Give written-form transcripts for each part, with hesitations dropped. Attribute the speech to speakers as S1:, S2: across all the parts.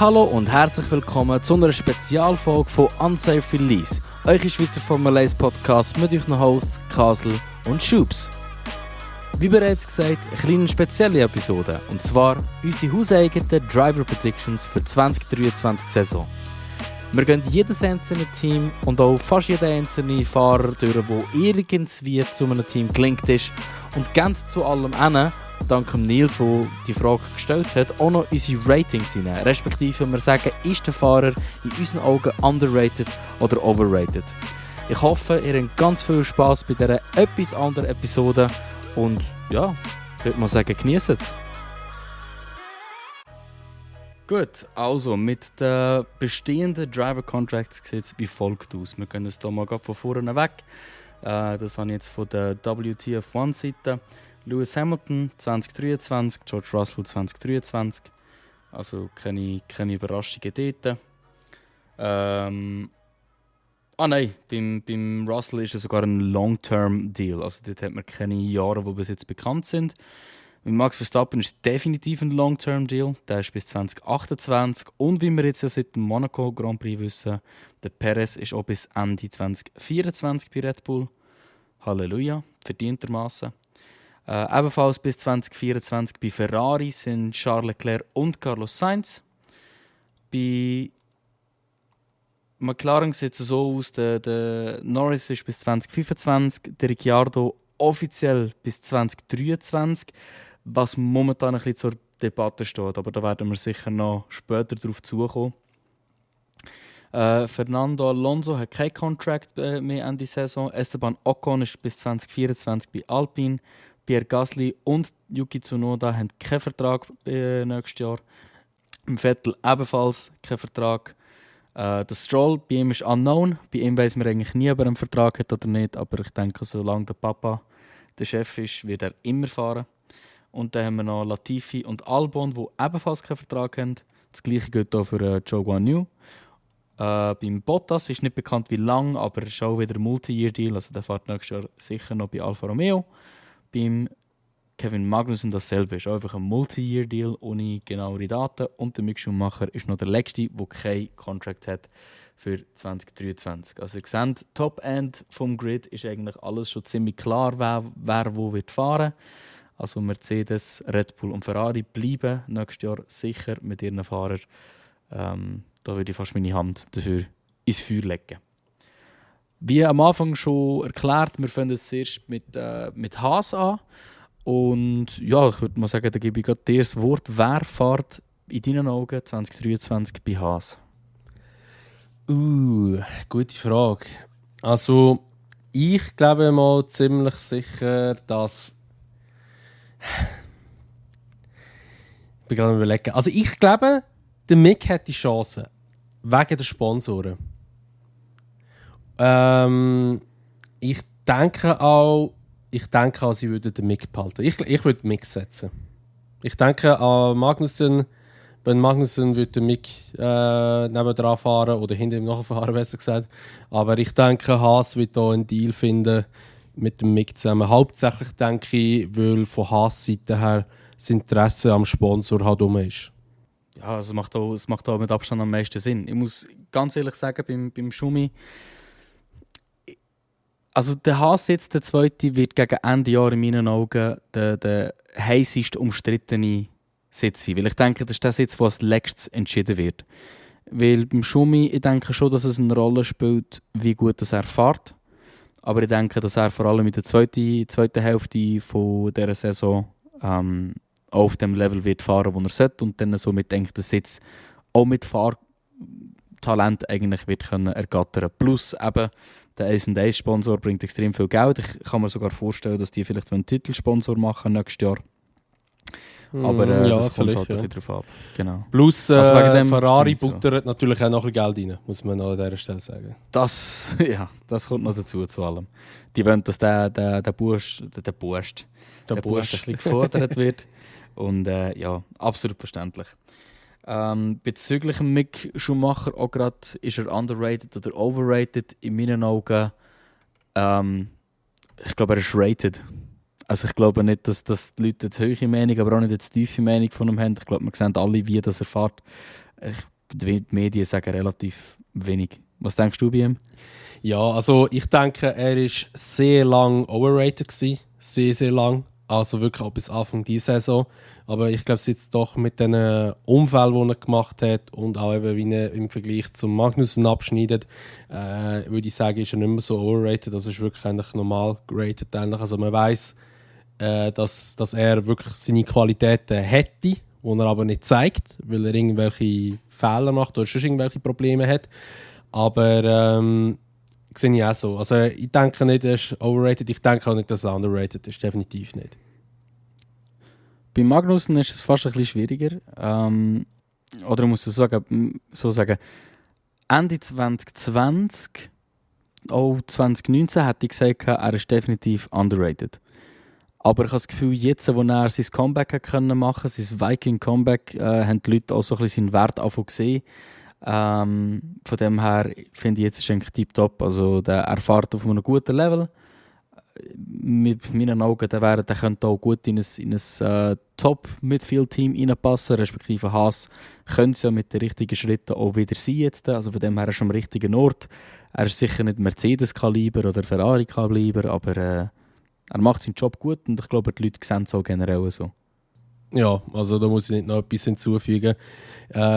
S1: Hallo und herzlich willkommen zu einer Spezialfolge von Unsafe Release, eure Schweizer Formel 1 Podcast mit euren Hosts Kasel und Schubs. Wie bereits gesagt, eine kleine spezielle Episode, und zwar unsere hauseigenen Driver Predictions für die 2023 Saison. Wir gehen jedes einzelne Team und auch fast jeden einzelnen Fahrer durch, der irgendwie zu einem Team gelinkt ist, und gehen zu allem hin, dank Nils, der die Frage gestellt hat, auch noch unsere Ratings hinein. Respektive wir sagen, ist der Fahrer in unseren Augen underrated oder overrated. Ich hoffe, ihr habt ganz viel Spass bei dieser etwas anderen Episode und ja, ich würde mal sagen, genießt es. Gut, also mit den bestehenden Driver Contracts sieht es wie folgt aus. Wir können es hier mal von vorne weg. Das habe ich jetzt von der WTF1-Seite. Lewis Hamilton 2023, George Russell 2023. Also keine Überraschungen dort. Nein, beim Russell ist es sogar ein Long-Term-Deal. Also dort hat man keine Jahre, die bis jetzt bekannt sind. Mit Max Verstappen ist es definitiv ein Long-Term-Deal. Der ist bis 2028. Und wie wir jetzt ja seit dem Monaco Grand Prix wissen, der Perez ist auch bis Ende 2024 bei Red Bull. Halleluja, verdientermaßen. Ebenfalls bis 2024 bei Ferrari sind Charles Leclerc und Carlos Sainz. Bei McLaren sieht es so aus, der Norris ist bis 2025, der Ricciardo offiziell bis 2023, was momentan ein bisschen zur Debatte steht, aber da werden wir sicher noch später darauf zukommen. Fernando Alonso hat keinen Contract mehr Ende Saison. Esteban Ocon ist bis 2024 bei Alpine. Pierre Gasly und Yuki Tsunoda haben keinen Vertrag nächstes Jahr. Im Vettel ebenfalls kein Vertrag. Der Stroll, bei ihm ist unknown. Bei ihm weiss man eigentlich nie, ob er einen Vertrag hat oder nicht. Aber ich denke, solange der Papa der Chef ist, wird er immer fahren. Und dann haben wir noch Latifi und Albon, die ebenfalls keinen Vertrag haben. Das gleiche gilt auch für Zhou Guanyu. Beim Bottas ist nicht bekannt, wie lang, aber es ist auch wieder ein Multi-Year-Deal. Also der fährt nächstes Jahr sicher noch bei Alfa Romeo. Beim Kevin Magnussen dasselbe. Ist einfach ein Multi-Year-Deal ohne genauere Daten. Und der Mick Schumacher ist noch der letzte, der keinen Contract hat für 2023. Also ihr seht, Top-End vom Grid ist eigentlich alles schon ziemlich klar, wer wo wird fahren. Also Mercedes, Red Bull und Ferrari bleiben nächstes Jahr sicher mit ihren Fahrern. Da würde ich fast meine Hand dafür ins Feuer legen. Wie am Anfang schon erklärt, wir fangen es zuerst mit Haas an. Und ja, ich würde mal sagen, da gebe ich gerade dir das Wort. Wer fährt in deinen Augen 2023 bei Haas?
S2: Gute Frage. Also, ich glaube mal ziemlich sicher, dass... Ich bin gerade am Überlegen. Also, ich glaube, der Mick hat die Chance. Wegen der Sponsoren. Ich denke auch, sie würden den Mick behalten. Ich würde Mick setzen. Ich denke an Magnussen. Wenn Magnussen würde den Mick nebendran fahren oder hinter ihm nachfahren, besser gesagt. Aber ich denke, Haas wird hier einen Deal finden mit dem Mick zusammen. Hauptsächlich denke ich, weil von Haas Seite her das Interesse am Sponsor halt rum ist.
S1: Ja, also es macht auch mit Abstand am meisten Sinn. Ich muss ganz ehrlich sagen, beim Schumi, also der Haas jetzt, der zweite, wird gegen Ende Jahr in meinen Augen der heissest umstrittene Sitz sein. Weil ich denke, das ist der Sitz, der als letztes entschieden wird. Weil beim Schumi, ich denke schon, dass es eine Rolle spielt, wie gut das er fährt. Aber ich denke, dass er vor allem in der zweiten Hälfte von dieser Saison auf dem Level wird fahren, wo er sollte. Und dann somit denke ich, den Sitz auch mit Fahrtalent eigentlich wird können ergattern. Plus eben, der A&A-Sponsor bringt extrem viel Geld. Ich kann mir sogar vorstellen, dass die vielleicht einen Titelsponsor machen nächstes Jahr. Aber das kommt halt ein bisschen drauf ab. Genau.
S2: Plus Ferrari buttert natürlich auch noch ein bisschen Geld rein, muss man an dieser Stelle sagen.
S1: Das kommt noch dazu, zu allem. Die wollen, dass der Bursch ein bisschen gefordert wird. Und ja, absolut verständlich. Bezüglich Mick Schumacher auch gerade, ist er underrated oder overrated? In meinen Augen, ich glaube, er ist rated. Also ich glaube nicht, dass die Leute eine hohe Meinung, aber auch nicht eine tiefe Meinung von ihm haben. Ich glaube, wir sehen alle, wie das er fährt. Ich die Medien sagen relativ wenig. Was denkst du bei ihm?
S2: Ja, also ich denke, er ist sehr lang overrated gewesen. Sehr, sehr lang. Also wirklich auch bis Anfang dieser Saison. Aber ich glaube, jetzt doch mit den Unfällen, die er gemacht hat und auch eben, wie er im Vergleich zum Magnussen abschneidet, würde ich sagen, ist er nicht mehr so overrated. Das ist wirklich eigentlich normal gerated. Also man weiß, dass er wirklich seine Qualitäten hätte, die er aber nicht zeigt, weil er irgendwelche Fehler macht oder schon irgendwelche Probleme hat. Aber sehe ich auch so. Also ich denke nicht, er ist overrated. Ich denke auch nicht, dass er underrated ist. Definitiv nicht.
S1: Bei Magnussen ist es fast ein bisschen schwieriger. Oder muss ich so sagen, Ende 2020, auch 2019 hätte ich gesagt, er ist definitiv underrated. Aber ich habe das Gefühl, jetzt, wo er sein Comeback machen konnte, sein Viking-Comeback, haben die Leute auch so ein bisschen seinen Wert gesehen. Von dem her finde ich, jetzt ist eigentlich tiptop. Also er fährt auf einem guten Level. Mit meinen Augen, der könnte auch gut in ein Top-Midfield-Team reinpassen, respektive Haas könnte es ja mit den richtigen Schritten auch wieder sein jetzt. Also von dem her ist er am richtigen Ort. Er ist sicher nicht Mercedes-Kaliber oder Ferrari-Kaliber, aber er macht seinen Job gut und ich glaube, die Leute sehen es auch generell so.
S2: Ja, also da muss ich nicht noch etwas hinzufügen.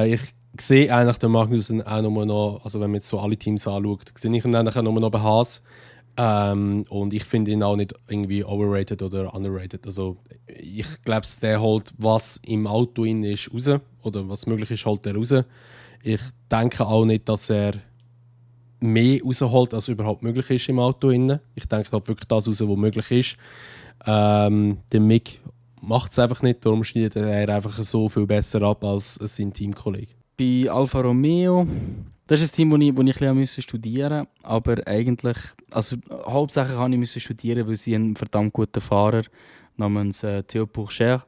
S2: Ich sehe eigentlich den Magnussen auch nur noch, also wenn man jetzt so alle Teams anschaut, sehe ich ihn eigentlich auch nur noch bei Haas. Und ich finde ihn auch nicht irgendwie overrated oder underrated. Also ich glaube, der holt, was im Auto in ist, raus. Oder was möglich ist, holt er raus. Ich denke auch nicht, dass er mehr rausholt, als überhaupt möglich ist im Auto innen. Ich denke, er holt wirklich das raus, was möglich ist. Der Mick macht es einfach nicht, darum schneidet er einfach so viel besser ab als sein Teamkollege.
S1: Bei Alfa Romeo, das ist ein Team, das ich ein bisschen studieren musste, aber eigentlich, also hauptsächlich musste ich studieren, weil sie einen verdammt guten Fahrer namens Theo Pourchaire,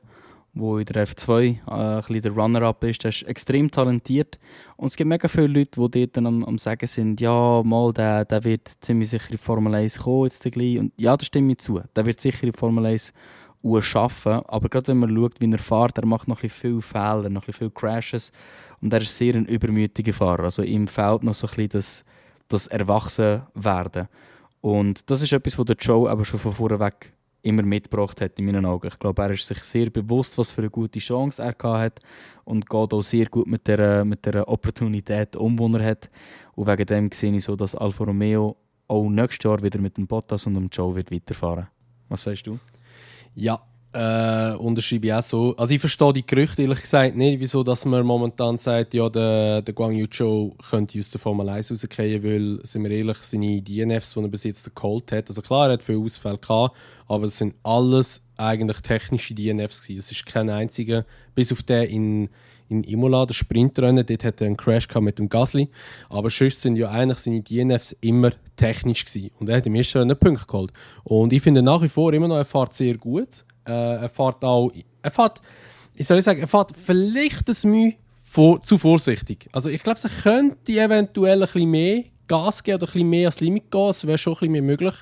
S1: der in der F2 ein bisschen der Runner-up ist, der ist extrem talentiert und es gibt mega viele Leute, die dort dann am Sagen sind, ja, mal, der wird ziemlich sicher in die Formel 1 kommen jetzt gleich. Und ja, das stimmt mir zu, der wird sicher in die Formel 1 schaffen, aber gerade wenn man schaut, wie er fährt, er macht noch ein bisschen viele Fehler, noch ein bisschen viele Crashes und er ist sehr ein übermütiger Fahrer, also ihm fehlt noch so ein bisschen das Erwachsenwerden und das ist etwas, was der Joe aber schon von vorneweg immer mitgebracht hat in meinen Augen. Ich glaube, er ist sich sehr bewusst, was für eine gute Chance er hat und geht auch sehr gut mit der Opportunität um, die er hat und wegen dem sehe ich so, dass Alfa Romeo auch nächstes Jahr wieder mit dem Bottas und dem Joe wird weiterfahren. Was sagst du?
S2: Ja, unterschreibe ich auch so. Also ich verstehe die Gerüchte ehrlich gesagt nicht, wieso dass man momentan sagt, ja, der Guan Yu Zhou könnte aus der Formel 1 rausgehen, weil, sind wir ehrlich, seine DNFs, die er bis jetzt geholt hat, also klar, er hat viele Ausfälle gehabt, aber es sind alles eigentlich technische DNFs gewesen. Es ist kein einziger, bis auf den in Imola, der Sprintrennen, dort hat er einen Crash gehabt mit dem Gasly, aber sonst sind ja eigentlich seine DNFs immer technisch gewesen. Und er hat im ersten Rennen Punkte geholt. Und ich finde nach wie vor immer noch, er fährt sehr gut. Er fährt vielleicht ein Mühe zu vorsichtig. Also ich glaube, er könnte eventuell ein bisschen mehr Gas geben oder ein bisschen mehr ans Limit gehen. Es wäre schon ein bisschen mehr möglich.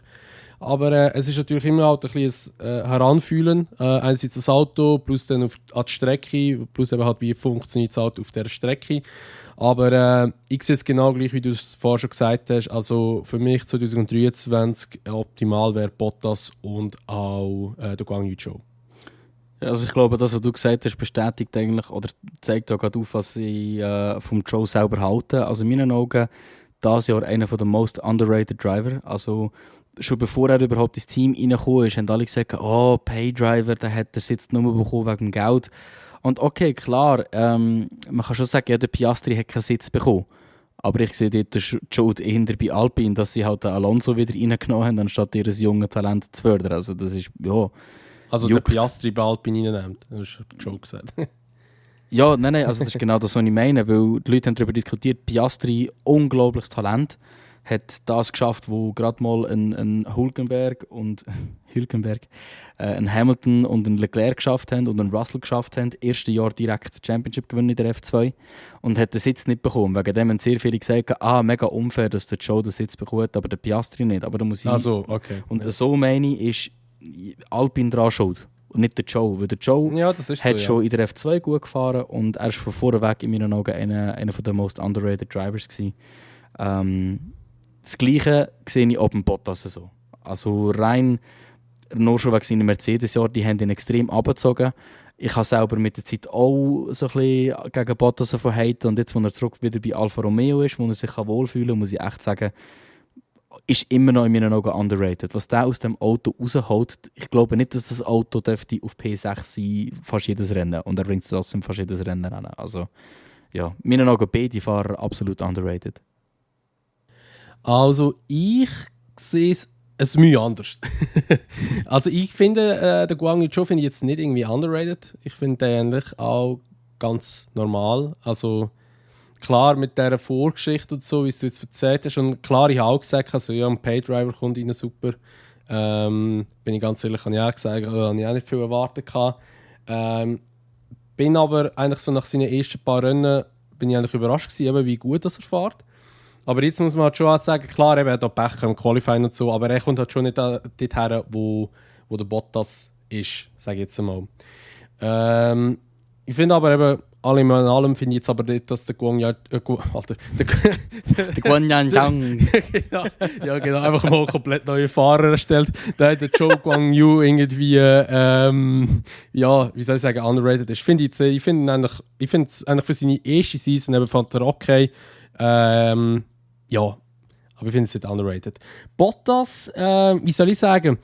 S2: Aber es ist natürlich immer auch ein bisschen ein Heranfühlen. Einerseits das Auto, plus dann an die Strecke, plus eben halt, wie funktioniert das Auto auf dieser Strecke. Aber ich sehe es genau gleich, wie du es vorher schon gesagt hast. Also für mich 2023 optimal wäre Bottas und auch der Guan Yu Zhou.
S1: Also ich glaube, das, was du gesagt hast, bestätigt eigentlich oder zeigt auch gerade auf, was ich vom Joe selber halte. Also in meinen Augen dieses Jahr einer der most underrated Driver. Also schon bevor er überhaupt ins Team reingekommen ist, haben alle gesagt, oh, Paydriver, der hat das jetzt nur bekommen wegen dem Geld. Und okay, klar, man kann schon sagen, ja, der Piastri hat keinen Sitz bekommen. Aber ich sehe dort den Schuld eher bei Alpine, dass sie halt den Alonso wieder reingenommen haben, anstatt ihr junges Talent zu fördern. Also das ist, ja...
S2: Also juckt. Der Piastri bei Alpine reinnimmt, das ist ein Joke gesagt.
S1: Ja, nein, also das ist genau das, was ich meine, weil die Leute haben darüber diskutiert, Piastri, unglaubliches Talent, hat das geschafft, wo gerade mal ein Hülkenberg, ein Hamilton und ein Leclerc geschafft haben und ein Russell geschafft haben. Erste Jahr direkt Championship gewonnen in der F2 und hat den Sitz nicht bekommen. Wegen dem haben sehr viele gesagt, mega unfair, dass der Joe den Sitz bekommt, aber der Piastri nicht. Aber da muss ich...
S2: Also, okay.
S1: Und so meine ich, ist Alpine dran schuld. und nicht der Joe. Weil der Joe
S2: Ja, das ist
S1: hat
S2: so,
S1: schon in der F2 gut gefahren und er ist von vorneweg in meinen Augen einer der most underrated Drivers gewesen. Das Gleiche sehe ich auch beim Bottas so. Also rein nur schon wegen seinem Mercedes-Jahr, die haben ihn extrem abgezogen. Ich habe selber mit der Zeit auch so ein bisschen gegen Bottas von haten und jetzt, wo er zurück wieder bei Alfa Romeo ist, wo er sich wohlfühlen kann, muss ich echt sagen, ist immer noch in meinen Augen underrated. Was der aus dem Auto rausholt, ich glaube nicht, dass das Auto dürfte auf P6 sein, fast jedes Rennen. Und er bringt trotzdem fast jedes Rennen ran. Also, ja, in meinen Augen beide Fahrer absolut underrated.
S2: Also ich sehe es Mühe anders. Also ich finde, den Guang Yu Zhou finde ich jetzt nicht irgendwie underrated. Ich finde den eigentlich auch ganz normal. Also klar mit dieser Vorgeschichte und so, wie du jetzt erzählt hast. Und klar, ich habe auch gesagt, also ja, ein Paydriver kommt rein, super. Bin ich ganz ehrlich, habe ich auch gesagt, habe ich auch nicht viel erwartet gehabt. Bin aber eigentlich so nach seinen ersten paar Rennen bin ich eigentlich überrascht gewesen, eben, wie gut das er fährt. Aber jetzt muss man halt schon auch sagen, klar, er hat auch Pech im Qualifying und so, aber er kommt halt schon nicht dort her, wo der Bottas ist, sage ich jetzt einmal. Ich finde aber eben, allem in allem finde ich jetzt aber nicht, dass der Guang Yang...
S1: Der Guan Yan Zhang.
S2: ja, genau, einfach mal komplett neue Fahrer erstellt. Da hat der Zhou Guangyu irgendwie, ja, wie soll ich sagen, underrated ist. Ich finde es eigentlich für seine erste Season eben fand er okay. Ja, aber ich finde es nicht underrated. Bottas, wie soll ich sagen?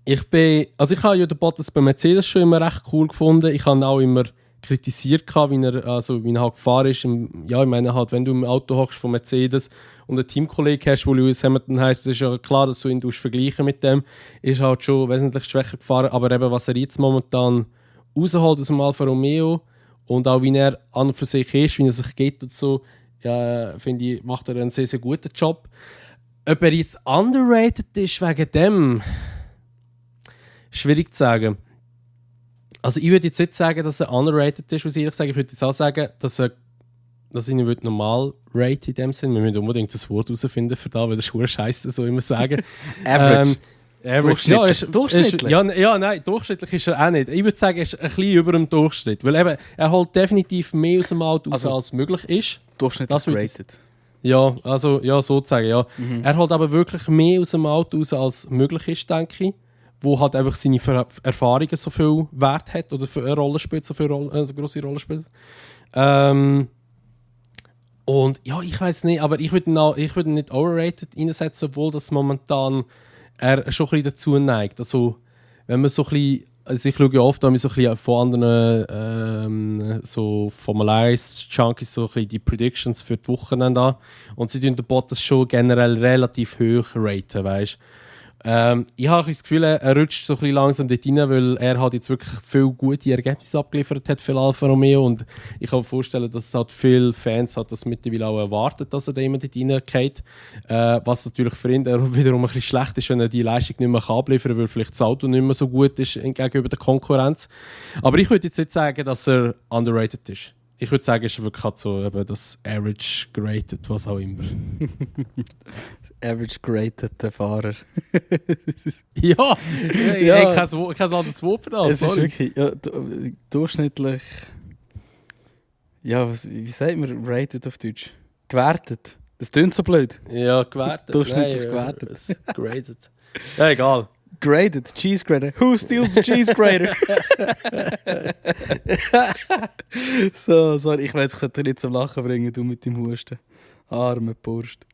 S2: Ich habe ja den Bottas bei Mercedes schon immer recht cool gefunden. Ich habe ihn auch immer kritisiert, wie er halt gefahren ist. Ja, ich meine halt, wenn du im Auto hockst von Mercedes und einen Teamkollegen hast, wo Lewis Hamilton heisst, ist ja klar, dass du ihn vergleichen mit dem. Ist halt schon wesentlich schwächer gefahren. Aber eben, was er jetzt momentan rausholt aus dem Alfa Romeo und auch wie er an und für sich ist, wie er sich geht und so, ja, finde ich, macht er einen sehr, sehr guten Job. Ob er jetzt underrated ist wegen dem, schwierig zu sagen. Also ich würde jetzt nicht sagen, dass er underrated ist, was ich ehrlich sage. Ich würde jetzt auch sagen, dass ich ihn normal rate in dem Sinn. Wir müssen unbedingt das Wort herausfinden für das, weil das ist verdammt scheisse, so immer sagen.
S1: Average.
S2: Average.
S1: Durchschnittlich?
S2: Nein, durchschnittlich ist er auch nicht. Ich würde sagen, er ist ein bisschen über dem Durchschnitt. Weil eben, er holt definitiv mehr aus dem Auto raus, als möglich ist.
S1: Durchschnittlich rated.
S2: Ja, also ja, sozusagen, ja. Er holt aber wirklich mehr aus dem Auto raus, als möglich ist, denke ich. Wo halt einfach seine Erfahrungen so viel Wert hat oder für eine Rolle spielt, so grosse Rolle spielt. Und ja, ich weiß nicht, aber ich würde ihn nicht overrated einsetzen, obwohl das momentan er schon ein bisschen dazu neigt. Also, wenn man so ein bisschen, also ich schaue ja oft so ein bisschen von anderen so Formel 1 Junkies so ein bisschen die Predictions für die Wochenende an und sie tun den Bottas schon generell relativ hoch raten, weißt. Ich habe das Gefühl, er rutscht so ein bisschen langsam dort rein, weil er halt jetzt wirklich viele gute Ergebnisse abgeliefert hat für Alfa Romeo und ich kann mir vorstellen, dass es halt viele Fans hat das mittlerweile auch erwartet, dass er da immer dort reingeht. Was natürlich für ihn wiederum ein bisschen schlecht ist, wenn er die Leistung nicht mehr abliefern kann, weil vielleicht das Auto nicht mehr so gut ist gegenüber der Konkurrenz. Aber ich würde jetzt nicht sagen, dass er underrated ist. Ich würde sagen, es ist wirklich halt so eben das Average gerated, was auch immer.
S1: Average gerated Fahrer.
S2: Ja, ich habe kein anderes Wort für das.
S1: Es ist wirklich durchschnittlich. Ja, wie sagt man rated auf Deutsch? Gewertet. Das klingt so blöd.
S2: Ja, gewertet.
S1: Durchschnittlich gewertet.
S2: Graded. Ja, egal.
S1: Graded, Cheese Grater. Who steals the Cheese Grater? So, sorry, ich weiß, ich sollte dich nicht zum Lachen bringen, du mit dem Husten. Arme Burst.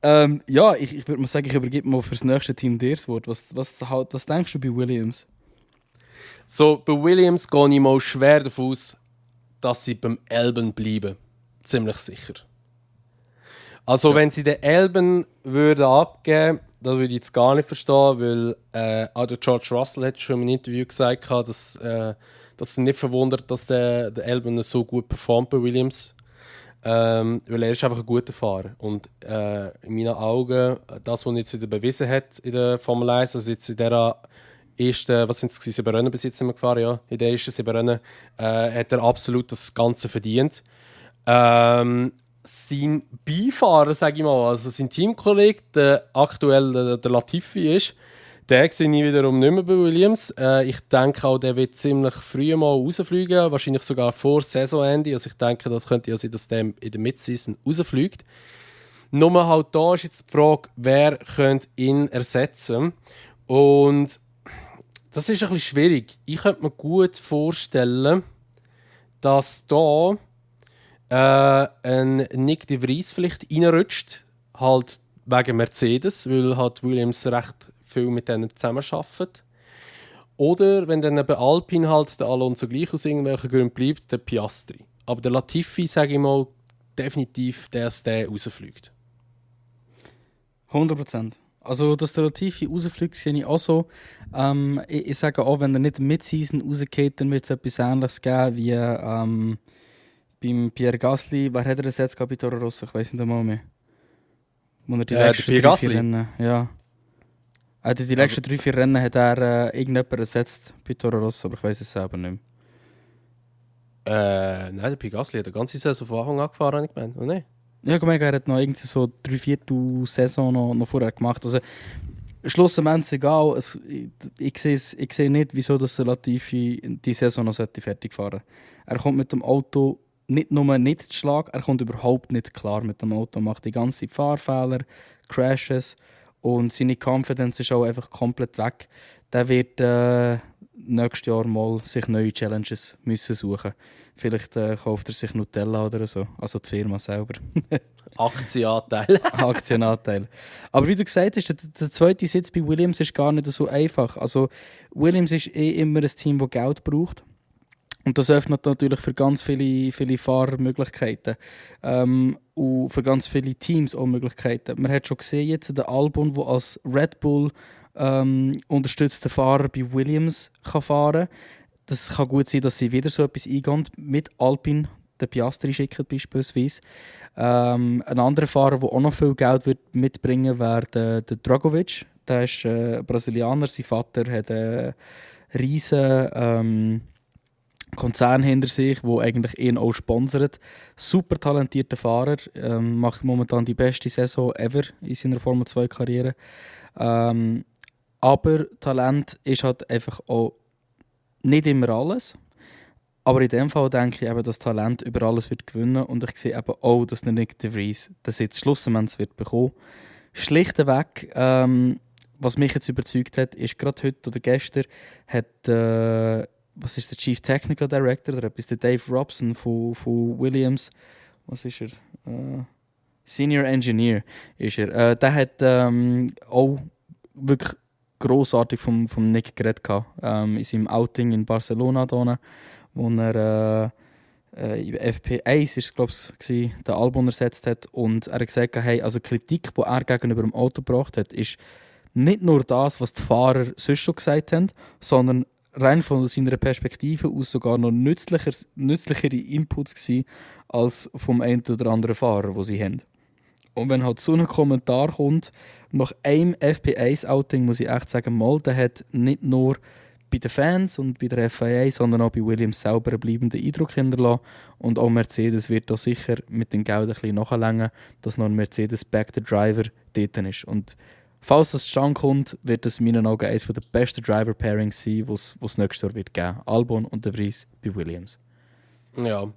S1: Ja, ich würde mal sagen, ich übergebe mal fürs nächste Team dir das Wort. Was denkst du bei Williams?
S2: So, bei Williams gehe ich mal schwer davon aus, dass sie beim Albon bleiben. Ziemlich sicher. Also, wenn sie den Albon würden abgeben, das würde ich jetzt gar nicht verstehen, weil auch der George Russell hat schon im Interview gesagt, dass es nicht verwundert, dass der Albon so gut performt bei Williams. Weil er ist einfach ein guter Fahrer. Und in meinen Augen, das, was er jetzt wieder bewiesen hat in der Formel 1, also jetzt in der ersten, was sind es, 7 Rennen bis jetzt sind wir gefahren, ja, in den ersten 7 Rennen, hat er absolut das Ganze verdient. Sein Beifahrer, sage ich mal, also sein Teamkollege, der aktuell der Latifi ist, den sehe ich wiederum nicht mehr bei Williams. Ich denke auch, der wird ziemlich früh mal rausfliegen, wahrscheinlich sogar vor Saisonende. Also ich denke, das könnte ja sein, dass der in der Midseason rausfliegt. Nur halt da ist jetzt die Frage, wer könnte ihn ersetzen. Und das ist ein bisschen schwierig. Ich könnte mir gut vorstellen, dass da ein Nick de Vries vielleicht reinrutscht, halt wegen Mercedes, weil halt Williams recht viel mit denen zusammenarbeitet. Oder wenn dann bei Alpine halt der Alonso gleich aus irgendwelchen Gründen bleibt, der Piastri. Aber der Latifi, sage ich mal, definitiv, dass der rausfliegt.
S1: 100%. Also, dass der Latifi rausfliegt, sehe ich auch so. Ich sage auch, wenn er nicht Mid-Season rausgeht, dann wird es etwas Ähnliches geben wie beim Pierre Gasly. Wer hat er ersetzt bei Toro Rosso? Ich weiß nicht einmal mehr. Wo er die letzten 3-4 Rennen... Ja. Die letzten 3-4 Rennen hat er irgendjemand ersetzt bei Toro Rosso, aber ich weiß es selber nicht
S2: mehr. Nein, der Pierre Gasly hat die ganze Saison von Anfang an gefahren, ich meine, oder nicht?
S1: Ja, er hat noch irgendwie so 3/4 Saison noch vorher gemacht. Also, schlussendlich egal. Ich sehe nicht, wieso das Latifi die Saison noch fertig fahren sollte. Er kommt mit dem Auto nicht nur nicht zu Schlag, er kommt überhaupt nicht klar mit dem Auto. Er macht die ganzen Fahrfehler, Crashes und seine Confidence ist auch einfach komplett weg. Der wird nächstes Jahr mal sich neue Challenges müssen suchen. Vielleicht kauft er sich Nutella oder so, also die Firma selber. Aktienanteil. Aber wie du gesagt hast, der zweite Sitz bei Williams ist gar nicht so einfach. Also Williams ist immer ein Team, das Geld braucht. Und das öffnet natürlich für ganz viele Fahrermöglichkeiten. Und für ganz viele Teams auch Möglichkeiten. Man hat schon gesehen, jetzt den Albon, der als Red Bull unterstützter Fahrer bei Williams kann fahren kann. Das kann gut sein, dass sie wieder so etwas eingehen mit Alpine, den Piastri schicken beispielsweise. Ein anderer Fahrer, der auch noch viel Geld wird mitbringen wird, wäre der Dragovic. Der ist Brasilianer, sein Vater hat einen riesen Konzern hinter sich, der eigentlich ihn auch sponsert. Super talentierter Fahrer, macht momentan die beste Saison ever in seiner Formel 2-Karriere. Aber Talent ist halt einfach auch nicht immer alles. Aber in dem Fall denke ich eben, dass Talent über alles wird gewinnen und ich sehe eben auch, dass der Nick de Vries das jetzt schlussendlich wird bekommen. Schlichtweg, was mich jetzt überzeugt hat, ist gerade heute oder gestern hat was ist der Chief Technical Director oder etwas, der Dave Robson von Williams, was ist er? Senior Engineer ist er. Der hat auch wirklich grossartig vom Nick geredet in seinem Outing in Barcelona, wo er FP1 ist, glaube ich, den Albon ersetzt hat. Und er hat gesagt, hey, also die Kritik, die er gegenüber dem Auto gebracht hat, ist nicht nur das, was die Fahrer sonst schon gesagt haben, sondern rein von seiner Perspektive aus sogar noch nützlichere Inputs gewesen, als vom einen oder anderen Fahrer, den sie haben. Und wenn halt so ein Kommentar kommt, nach einem FP1-Outing, muss ich echt sagen, der hat nicht nur bei den Fans und bei der FIA, sondern auch bei Williams selber einen bleibenden Eindruck hinterlassen. Und auch Mercedes wird da sicher mit dem Geld ein bisschen nachlängen, dass noch ein Mercedes Back the Driver dort ist. Und falls das zustande kommt, wird das in meinen Augen eines der besten Driver-Pairings sein, was es nächstes Jahr wird geben. Albon und de Vries bei Williams.
S2: Ja,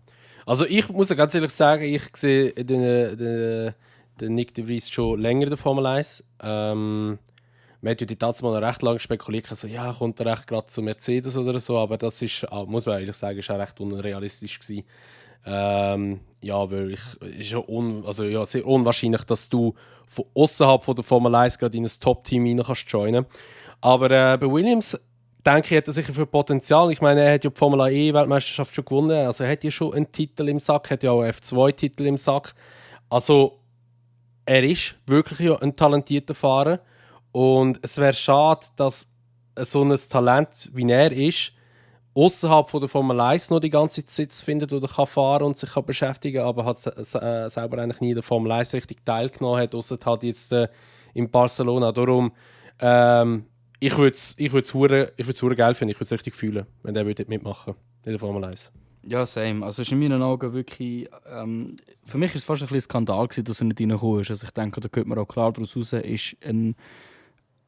S2: also ich muss ja ganz ehrlich sagen, ich sehe den Nick de Vries schon länger in der Formel 1. Man hat ja die Tatsache recht lange spekuliert, also ja, kommt er recht gerade zu Mercedes oder so, aber das ist, muss man ehrlich sagen, ist auch recht unrealistisch gewesen. Ja, weil ist ja sehr unwahrscheinlich, dass du von außerhalb von der Formel 1 gerade in ein Top-Team rein kannst joinen. Aber bei Williams denke ich, hat er sicher viel Potenzial. Ich meine, er hat ja die Formel E-Weltmeisterschaft schon gewonnen, also er hat ja schon einen Titel im Sack, hat ja auch einen F2-Titel im Sack. Also er ist wirklich ja ein talentierter Fahrer und es wäre schade, dass so ein Talent wie er ist, außerhalb von der Formel 1 noch die ganze Zeit Sitz findet oder kann fahren und sich kann beschäftigen, aber hat selber eigentlich nie in der Formel 1 richtig teilgenommen hat, außer halt jetzt in Barcelona. Darum, ich würde es geil finden, ich würde es richtig fühlen, wenn der mitmachen in der Formel 1.
S1: Ja, same. Also es ist in meinen Augen wirklich... für mich war es fast ein Skandal gewesen, dass er nicht reingekommen ist. Also ich denke, da könnte man auch klar daraus raus, ist ein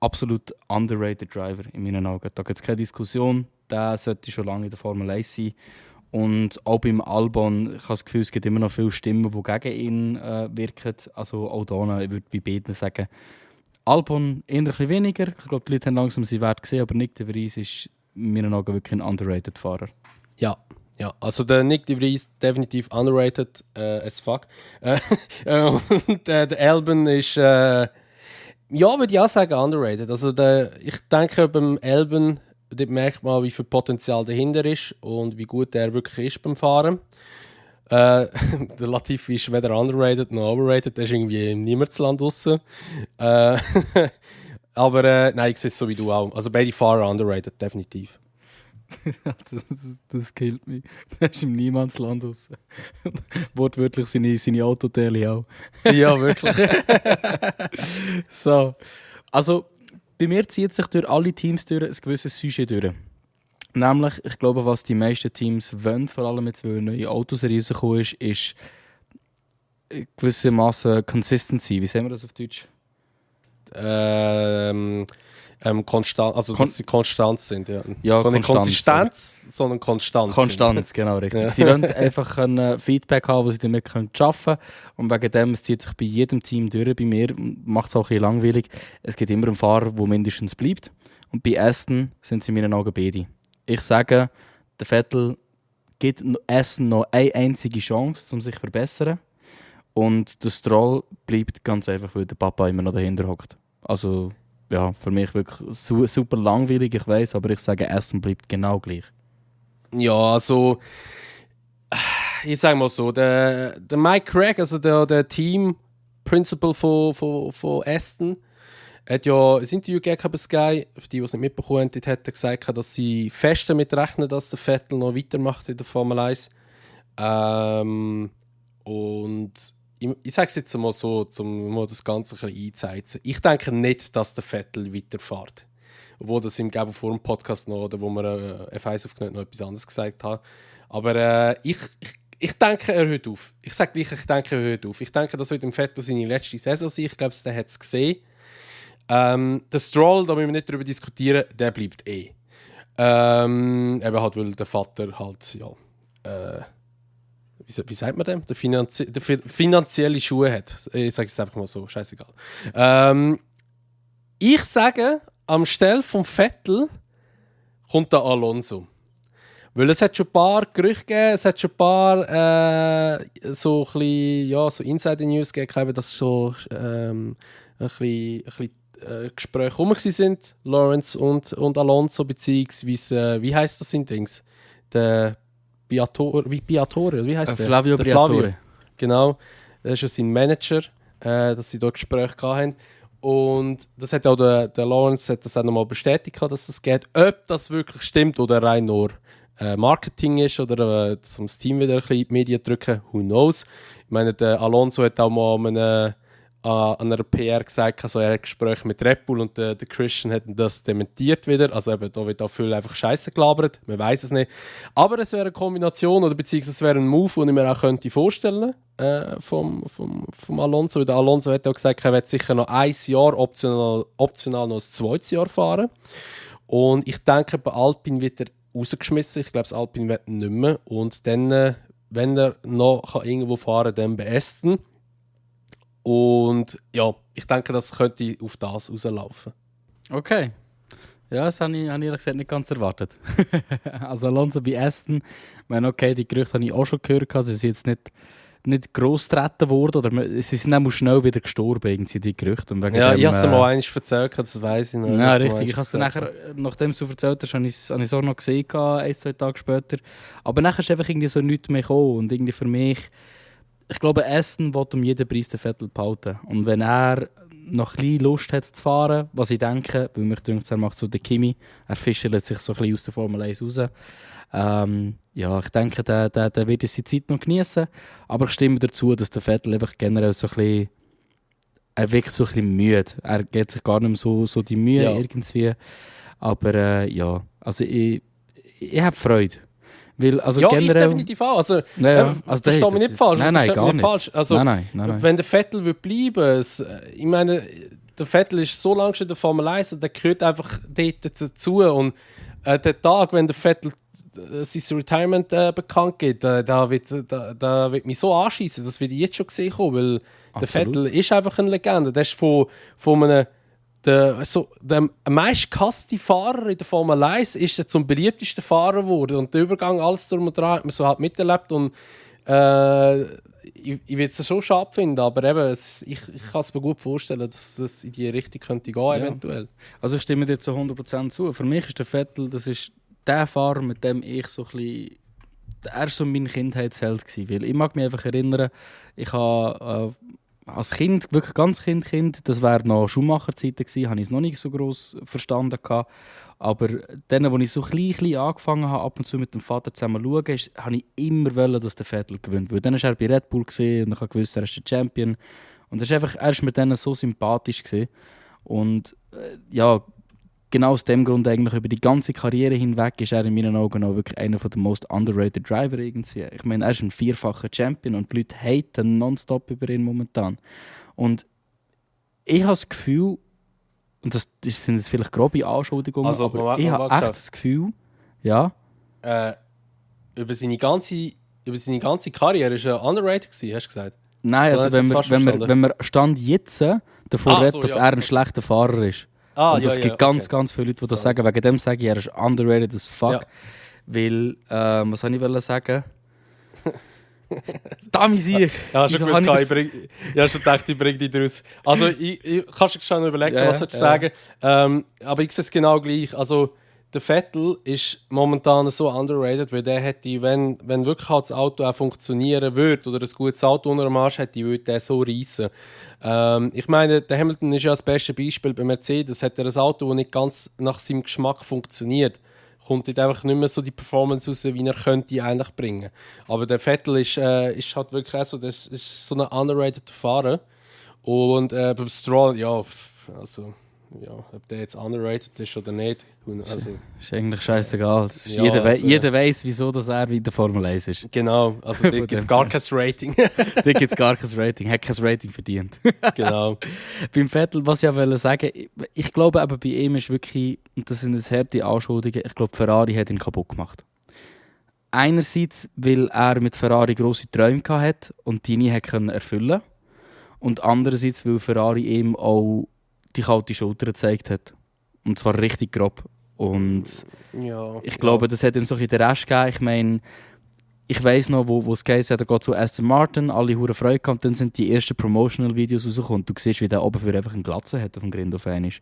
S1: absolut underrated Driver in meinen Augen. Da gibt es keine Diskussion. Der sollte schon lange in der Formel 1 sein. Und auch beim Albon, ich habe das Gefühl, es gibt immer noch viele Stimmen, die gegen ihn wirken. Also auch da, ich würde bei beiden sagen, Albon eher ein bisschen weniger. Ich glaube, die Leute haben langsam seinen Wert gesehen, aber Nick de Vries ist in meinen Augen wirklich ein underrated Fahrer.
S2: Ja, also der Nick de Vries definitiv underrated as fuck. Und der Albon ist, würde ich auch sagen, underrated. Also ich denke, beim Albon dort merkt man, wie viel Potenzial dahinter ist und wie gut er wirklich ist beim Fahren. Der Latifi ist weder underrated noch overrated, der ist irgendwie im Niemandsland draussen. Aber nein, ich sehe es so wie du auch. Also beide Fahrer underrated, definitiv.
S1: das killt mich. Der ist im Niemandsland raus. Wortwörtlich seine Autoteile auch.
S2: Ja, wirklich.
S1: So. Also, bei mir zieht sich durch alle Teams durch ein gewisses Sujet durch. Nämlich, ich glaube, was die meisten Teams wollen, vor allem jetzt, weil neue Autos rausgekommen ist gewissermaßen Consistency. Wie sagen wir das auf Deutsch?
S2: Konstant, also dass sie konstant sind. Ja,
S1: nicht
S2: Konsistenz, sondern konstant.
S1: Konstanz, genau, richtig. Ja. Sie wollen einfach ein Feedback haben, das sie damit arbeiten können. Und wegen dem, es zieht sich bei jedem Team durch. Bei mir macht es auch ein bisschen langweilig. Es gibt immer einen Fahrer, der mindestens bleibt. Und bei Aston sind sie in meinen Augen beide. Ich sage, der Vettel gibt Aston noch eine einzige Chance, um sich zu verbessern. Und der Stroll bleibt ganz einfach, weil der Papa immer noch dahinter hockt. Also, ja, für mich wirklich super langweilig, ich weiß, aber ich sage, Aston bleibt genau gleich.
S2: Ja, also, ich sage mal so, der Mike Craig, also der Team-Principal von Aston, hat ja ein Interview gegeben bei Sky, für die es nicht mitbekommen haben, dort hat er gesagt, dass sie fest damit rechnen, dass der Vettel noch weitermacht in der Formel 1. Und ich sage es jetzt mal so, um mal das Ganze ein bisschen einzuheizen. Ich denke nicht, dass der Vettel weiterfährt. Obwohl das im vor dem Podcast noch, oder wo wir F1 aufgenommen noch etwas anderes gesagt haben. Aber ich denke, er hört auf. Ich sage gleich, ich denke, er hört auf. Ich denke, das wird im Vettel seine letzte Saison sein. Ich glaube, der hat es gesehen. Der Stroll, da müssen wir nicht darüber diskutieren, der bleibt eh. Eben halt, weil der Vater halt, ja, wie sagt man dem? Der finanzielle Schuhe hat. Ich sage es einfach mal so, scheißegal. Ich sage, am Stelle vom Vettel kommt der Alonso. Weil es hat schon ein paar Gerüchte gegeben, es hat schon ein paar so ein bisschen, ja, so Insider-News gegeben, dass so ein bisschen Gespräche rum sind, Lawrence und Alonso, beziehungsweise, wie heisst das in Dings? Der Briatore, wie heisst der?
S1: Flavio Briatore.
S2: Genau, das ist ja sein Manager, dass sie dort Gespräche hatten. Und das hat auch der Lawrence hat das auch nochmal bestätigt, dass das geht. Ob das wirklich stimmt oder rein nur Marketing ist oder um das Team wieder ein bisschen in die Medien drücken, who knows. Ich meine, der Alonso hat auch mal an einer PR gesagt, also er hat Gespräche mit Red Bull und der Christian hat das dementiert wieder. Also eben, da wird auch viel einfach Scheiße gelabert, man weiß es nicht. Aber es wäre eine Kombination oder beziehungsweise es wäre ein Move, den ich mir auch könnte vorstellen vom Alonso. Der Alonso hat auch gesagt, er wird sicher noch ein Jahr optional noch ein zweites Jahr fahren. Und ich denke, bei Alpine wird er rausgeschmissen. Ich glaube, das Alpine wird nicht mehr. Und dann, wenn er noch irgendwo fahren kann, dann bei Aston. Und ja, ich denke, das könnte auf das rauslaufen.
S1: Okay. Ja, das habe ich ehrlich gesagt nicht ganz erwartet. Also Alonso bei Aston, ich meine, okay, die Gerüchte habe ich auch schon gehört, sie sind jetzt nicht gross getreten worden, oder sie sind auch schnell wieder gestorben, irgendwie, die Gerüchte. Und
S2: ja, ich habe es mal eins erzählt, das weiss ich noch.
S1: Ja, richtig, ich habe es dann nachher, nachdem du erzählt hast, habe ich es auch noch gesehen, 1-2 Tage später. Aber nachher ist einfach irgendwie so nichts mehr gekommen und irgendwie für mich, ich glaube, Aston will um jeden Preis den Vettel behalten. Und wenn er noch ein bisschen Lust hat zu fahren, was ich denke, weil mich denkt, er macht so den Kimi, er fischelt sich so ein bisschen aus der Formel 1 raus. Ja, ich denke, der wird seine Zeit noch genießen. Aber ich stimme dazu, dass der Vettel einfach generell so ein bisschen, er wirkt so ein bisschen müde. Er gibt sich gar nicht mehr so die Mühe irgendwie. Aber ja, also ich habe Freude. Weil, also
S2: ja,
S1: generell,
S2: ich definitiv auch. Also,
S1: also
S2: verstehe mich nicht falsch.
S1: Nein, gar nicht.
S2: Falsch. Also,
S1: nein.
S2: Wenn der Vettel bleiben würde, ich meine, der Vettel ist so lange schon in der Formel 1 und der gehört einfach dort dazu. Und der Tag, wenn der Vettel sein Retirement bekannt gibt, da wird mich so anschießen, das wird ich jetzt schon gesehen haben, weil der Vettel ist einfach eine Legende. Der ist von einem der meist gehasste Fahrer in der Formel 1 ist er zum beliebtesten Fahrer geworden und der Übergang alles drum und dran hat man so halt miterlebt und ich würde es schon schade finden, aber eben, ich kann es mir gut vorstellen, dass es in die Richtung könnte gehen, eventuell.
S1: Also ich stimme dir zu 100% zu. Für mich ist der Vettel, das ist der Fahrer, mit dem ich so ein bisschen... Er war so mein Kindheitsheld gewesen, weil ich mag mich einfach erinnern, ich habe als Kind, wirklich ganz Kind, das wäre noch Schumacher-Zeiten gewesen, habe ich es noch nicht so gross verstanden gehabt. Aber dann, als ich so klein angefangen habe, ab und zu mit dem Vater zusammen zu schauen, habe ich immer wollen, dass der Vettel gewinnt. Weil dann war er bei Red Bull und ich wusste, er ist der Champion. Und er ist mit denen so sympathisch gewesen. Und genau aus dem Grund eigentlich über die ganze Karriere hinweg ist er in meinen Augen auch wirklich einer der most underrated Driver irgendwie. Ich meine, er ist ein 4-facher Champion und die Leute haten nonstop über ihn momentan. Und ich habe das Gefühl, und das sind jetzt vielleicht grobe Anschuldigungen,
S2: also,
S1: aber ich habe echt das Gefühl, ja.
S2: Über seine ganze Karriere war er underrated gewesen, hast du gesagt?
S1: Nein, also wenn wir Stand jetzt davon reden, dass er ein schlechter Fahrer ist. Und es gibt ganz viele Leute, die das sagen. Wegen dem sage ich, er ist underrated as fuck. Ja. Weil, was soll ich sagen? Damit sehe ich.
S2: Ja, schon gewusst, ich habe schon gedacht, ich bringe dich daraus. Also, ich kann schon überlegen, was soll ich sagen. Aber ich sehe es genau gleich. Also, der Vettel ist momentan so underrated, weil der hätte, wenn wirklich halt das Auto auch funktionieren würde oder ein gutes Auto unter dem Arsch hätte, würde der so reissen. Ich meine, der Hamilton ist ja das beste Beispiel. Bei Mercedes hat er ein Auto, das nicht ganz nach seinem Geschmack funktioniert. Kommt dort einfach nicht mehr so die Performance raus, wie er könnte eigentlich bringen. Aber der Vettel ist halt wirklich auch so, das ist so ein underrated Fahrer. Und beim Stroll, ob der jetzt underrated ist oder nicht, also,
S1: ist eigentlich scheißegal. Jeder weiss, wieso dass er in der Formel 1 ist.
S2: Genau, also da gibt es gar kein Rating.
S1: Da gibt es gar kein Rating, hat kein Rating verdient.
S2: Genau.
S1: Beim Vettel, was ich auch sagen wollte, ich glaube aber bei ihm ist wirklich, und das sind jetzt harte Anschuldigungen, ich glaube Ferrari hat ihn kaputt gemacht. Einerseits, weil er mit Ferrari grosse Träume hatte und die nie erfüllen konnte. Und andererseits, weil Ferrari ihm auch die kalte Schulter gezeigt hat. Und zwar richtig grob. Und ich glaube, das hat ihm so ein bisschen den Rest gegeben. Ich meine, ich weiss noch, wo es geheißen hat, er geht zu Aston Martin, alle hure Freude gehabt, dann sind die ersten Promotional-Videos rausgekommen und du siehst, wie der oben für einfach einen Glatze hat auf dem Grind auf einmal.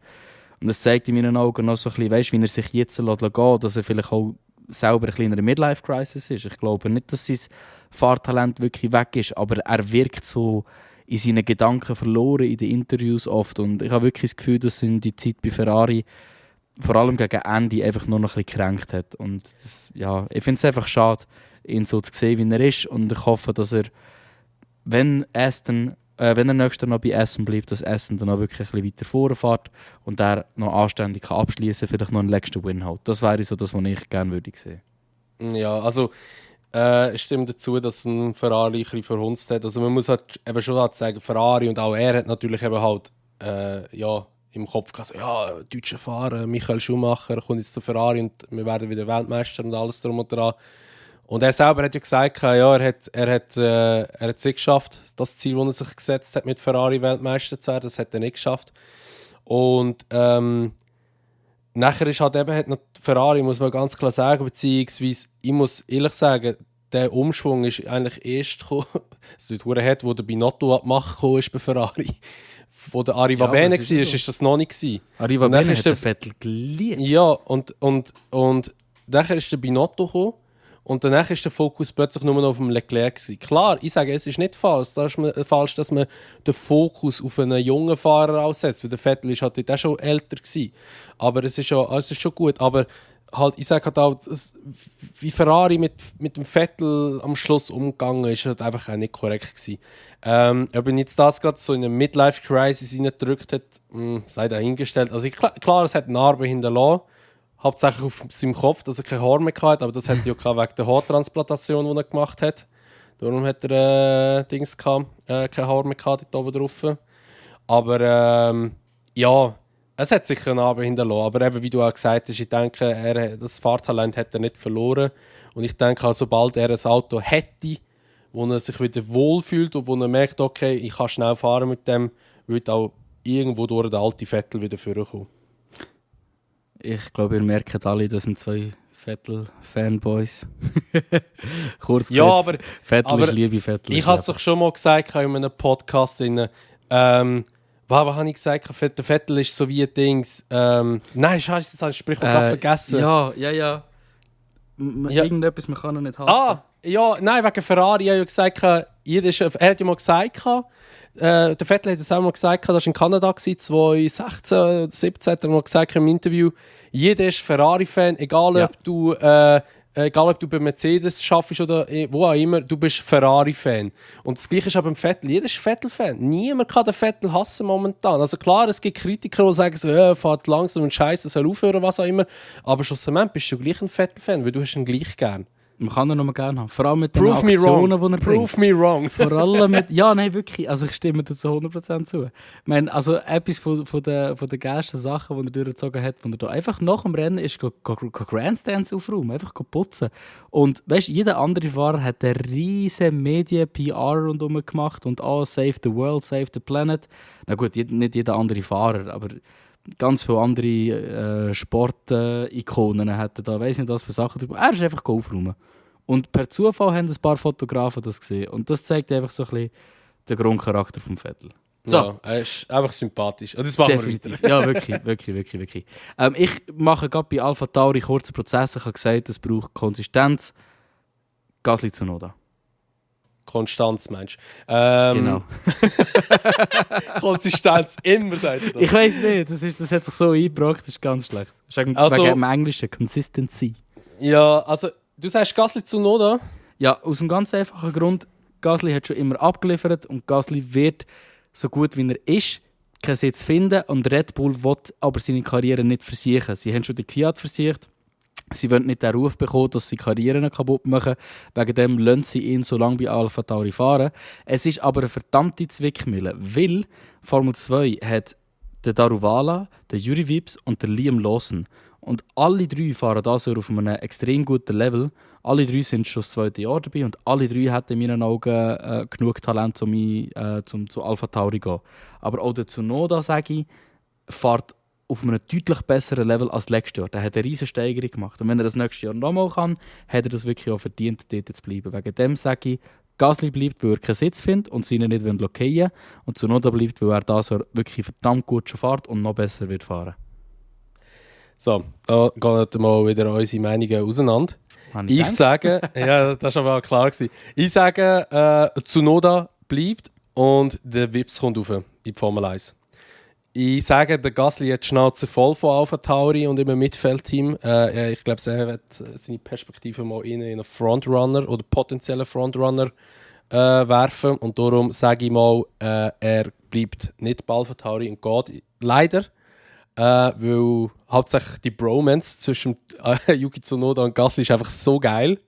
S1: Und das zeigt in meinen Augen noch so ein bisschen, weißt, wie er sich jetzt gehen lässt, dass er vielleicht auch selber eine kleinere Midlife-Crisis ist. Ich glaube nicht, dass sein Fahrtalent wirklich weg ist, aber er wirkt so in seinen Gedanken verloren in den Interviews oft. Und ich habe wirklich das Gefühl, dass ihn die Zeit bei Ferrari vor allem gegen Ende einfach nur noch ein bisschen gekränkt hat. Und das, ich finde es einfach schade, ihn so zu sehen, wie er ist. Und ich hoffe, dass er, wenn er nächstes Jahr noch bei Aston bleibt, dass Aston dann auch wirklich ein bisschen weiter vorfährt und er noch anständig abschließen kann, vielleicht noch einen letzten Win hat. Das wäre so das, was ich gerne würde sehen. Ja,
S2: also stimmt dazu, dass ein Ferrari ein bisschen verhunzt hat. Also man muss halt eben schon halt sagen, Ferrari und auch er hat natürlich eben halt im Kopf gehabt, deutsche Fahrer, Michael Schumacher kommt jetzt zu Ferrari und wir werden wieder Weltmeister und alles drum und dran. Und er selber hat ja gesagt, er hat es nicht geschafft, das Ziel, das er sich gesetzt hat, mit Ferrari Weltmeister zu werden, das hat er nicht geschafft. Und nachher ist halt eben, hat Ferrari, muss man ganz klar sagen, beziehungsweise, ich muss ehrlich sagen, der Umschwung ist eigentlich erst gekommen, wo der Binotto abmachen kam, ist bei Ferrari. Wo der Arriva Bene war, ist das noch nicht gewesen.
S1: Arriva Bene hat den Vettel geliebt.
S2: Ja, und nachher ist der Binotto gekommen. Und danach war der Fokus plötzlich nur noch auf dem Leclerc gewesen. Klar, ich sage, es ist nicht falsch, dass man den Fokus auf einen jungen Fahrer aussetzt, weil der Vettel ist halt auch schon älter gewesen. Aber es ist schon gut. Aber halt, ich sage halt auch, wie Ferrari mit dem Vettel am Schluss umgegangen ist, halt einfach auch nicht korrekt gewesen. Ob ihn jetzt das gerade so in eine Midlife-Crisis hineingedrückt hat, sei dahingestellt. Also klar, es hat Narben hinterlassen. Hauptsächlich auf seinem Kopf, dass er keine Haare mehr hatte, aber das hat ja wegen der Haartransplantation, die er gemacht hat. Darum hat er keine Haare mehr dort oben drauf. Aber Ja, es hat sicher einen Arbeit hinterlassen, aber eben, wie du auch gesagt hast, ich denke, das Fahrtalent hat er nicht verloren. Und ich denke, sobald er ein Auto hätte, wo er sich wieder wohlfühlt und wo er merkt, okay, ich kann schnell fahren mit dem, wird auch irgendwo durch den alten Vettel wieder vorkommen.
S1: Ich glaube, ihr merkt alle, das sind zwei Vettel-Fanboys. Kurz gesagt,
S2: Ja, aber
S1: Vettel ist Liebe, Vettel
S2: ich
S1: ist
S2: habe es
S1: Leben.
S2: doch schon mal gesagt in einem Podcast. Was habe ich gesagt? Der Vettel ist so wie ein Dings. Nein, scheiße, das habe ich Sprichwort gerade vergessen.
S1: Ja.
S2: Ja.
S1: Irgendetwas, man kann ihn nicht hassen.
S2: Ja, nein, wegen Ferrari. Ich habe ja gesagt, er hat ja mal gesagt, der Vettel hat es auch mal gesagt, das war in Kanada, 2016 oder 2017, hat er mal gesagt im Interview, jeder ist Ferrari-Fan, egal ob du bei Mercedes schaffst oder wo auch immer, du bist Ferrari-Fan. Und das Gleiche ist auch beim Vettel. Jeder ist Vettel-Fan. Niemand kann den Vettel hassen momentan. Also klar, es gibt Kritiker, die sagen, so, fahrt langsam und scheiße, soll aufhören, was auch immer. Aber schlussendlich bist du gleich ein Vettel-Fan, weil du hast ihn gleich gern.
S1: Man kann ihn noch mal gerne haben. Vor allem mit den
S2: Prove me wrong.
S1: Aktionen, die er bringt.
S2: Prove me wrong.
S1: Vor allem mit... Ja, nein, wirklich. Also ich stimme dir zu 100% zu. Ich meine, also etwas von den geilsten Sachen, die er durchgezogen hat, wo er da einfach nach dem Rennen ist, Grandstands aufräumen, einfach putzen. Und weißt du, jeder andere Fahrer hat eine riesen Medien-PR rundherum gemacht und Save the World, Save the Planet. Na gut, nicht jeder andere Fahrer, aber ganz viele andere Sport-Ikonen hätten da, weiss nicht was für Sachen. Er ist einfach aufräumen. Und per Zufall haben ein paar Fotografen das gesehen. Und das zeigt einfach so ein bisschen den Grundcharakter vom Vettel. So.
S2: Ja, er ist einfach sympathisch. Und das machen wir weiter.
S1: Ja, wirklich. Ich mache gerade bei Alpha Tauri kurzen Prozess. Ich habe gesagt, es braucht Konsistenz. Gasly Tsunoda.
S2: Konstanz, meinst du?
S1: Genau.
S2: Konsistenz, immer sagt er das.
S1: Ich weiss nicht, das hat sich so eingebracht, das ist ganz schlecht. Das ist wegen dem Englischen, Consistency.
S2: Ja, also, du sagst Gasly Tsunoda?
S1: Ja, aus einem ganz einfachen Grund. Gasly hat schon immer abgeliefert und Gasly wird, so gut wie er ist, keinen Sitz finden und Red Bull will aber seine Karriere nicht versichern. Sie haben schon den Kvyat versichert. Sie wollen nicht den Ruf bekommen, dass sie Karrieren kaputt machen. Wegen dem lassen sie ihn so lange bei Alpha Tauri fahren. Es ist aber eine verdammte Zwickmühle, weil Formel 2 hat den Daruvala, den Juri Vips und den Liam Lawson. Und alle drei fahren das auf einem extrem guten Level. Alle drei sind schon das zweite Jahr dabei und alle drei hätten in meinen Augen genug Talent, um zu Alpha Tauri zu gehen. Aber auch der Tsunoda, sage ich, fährt auf einem deutlich besseren Level als letztes Jahr. Der hat eine riesige Steigerung gemacht. Und wenn er das nächstes Jahr nochmal kann, hat er das wirklich auch verdient, dort zu bleiben. Wegen dem sage ich, Gasly bleibt, weil er keinen Sitz findet und sie ihn nicht blockieren wollen. Und Tsunoda bleibt, weil er das wirklich verdammt gut schon fährt und noch besser wird fahren.
S2: So, da gehen mal wieder unsere Meinungen auseinander. Ich sage, ja, das war aber auch klar gewesen. Ich sage, Tsunoda bleibt und der Vips kommt rauf in die Formel 1. Ich sage, der Gasly hat die Schnauze voll von Alpha Tauri und im Mittelfeldteam. Ich glaube, er wird seine Perspektive mal in einen Frontrunner oder potenziellen Frontrunner werfen. Und darum sage ich mal, er bleibt nicht bei Alpha Tauri und geht leider. Weil hauptsächlich die Bromance zwischen Yuki Tsunoda und Gasly ist einfach so geil.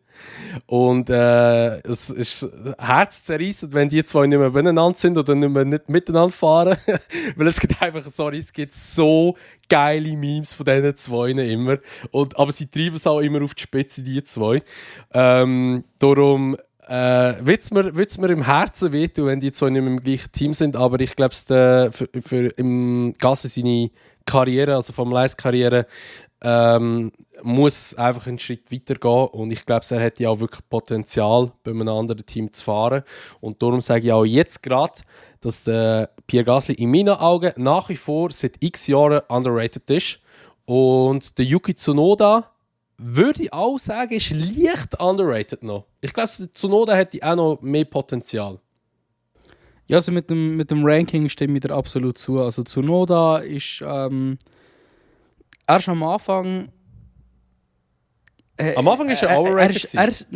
S2: Und es ist herzzerreißend, wenn die zwei nicht mehr beieinander sind oder nicht miteinander fahren. Weil es gibt einfach, es gibt so geile Memes von diesen zwei immer. Aber sie treiben es auch immer auf die Spitze, die zwei. Darum wird es mir im Herzen wehtun, wenn die zwei nicht mehr im gleichen Team sind. Aber ich glaube, für im Gasly seine Karriere, also Formel 1 Karriere, muss einfach einen Schritt weitergehen und ich glaube, er hat ja auch wirklich Potenzial, bei einem anderen Team zu fahren und darum sage ich auch jetzt gerade, dass der Pierre Gasly in meinen Augen nach wie vor seit x Jahren underrated ist und der Yuki Tsunoda würde ich auch sagen, ist leicht underrated noch. Ich glaube, der Tsunoda hätte auch noch mehr Potenzial.
S1: Ja, also mit dem Ranking stimme ich dir absolut zu. Also Tsunoda ist erst am Anfang.
S2: Am Anfang ist er overrated.
S1: Er ist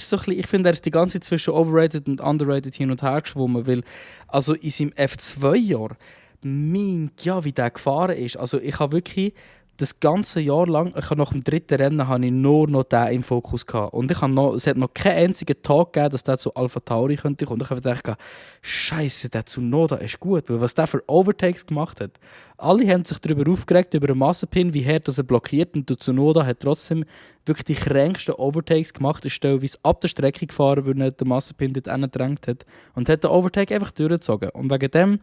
S1: so ein bisschen, ich finde, er ist die ganze Zeit zwischen overrated und underrated hin und her geschwommen, weil also in seinem F2-Jahr, wie der gefahren ist. Also ich habe wirklich das ganze Jahr lang, ich habe nach dem dritten Rennen habe ich nur noch den im Fokus gehabt. Und es hat noch keinen einzigen Tag gegeben, dass der zu Alpha Tauri könnte kommen. Und ich habe gedacht, Scheiße, der Tsunoda ist gut, weil was der für Overtakes gemacht hat. Alle haben sich darüber aufgeregt, über den Mazepin, wie hart er blockiert. Und der Tsunoda hat trotzdem wirklich die kränksten Overtakes gemacht. Er ist teilweise ab der Strecke gefahren, weil er den Mazepin dort gedrängt hat. Und hat den Overtake einfach durchgezogen. Und wegen dem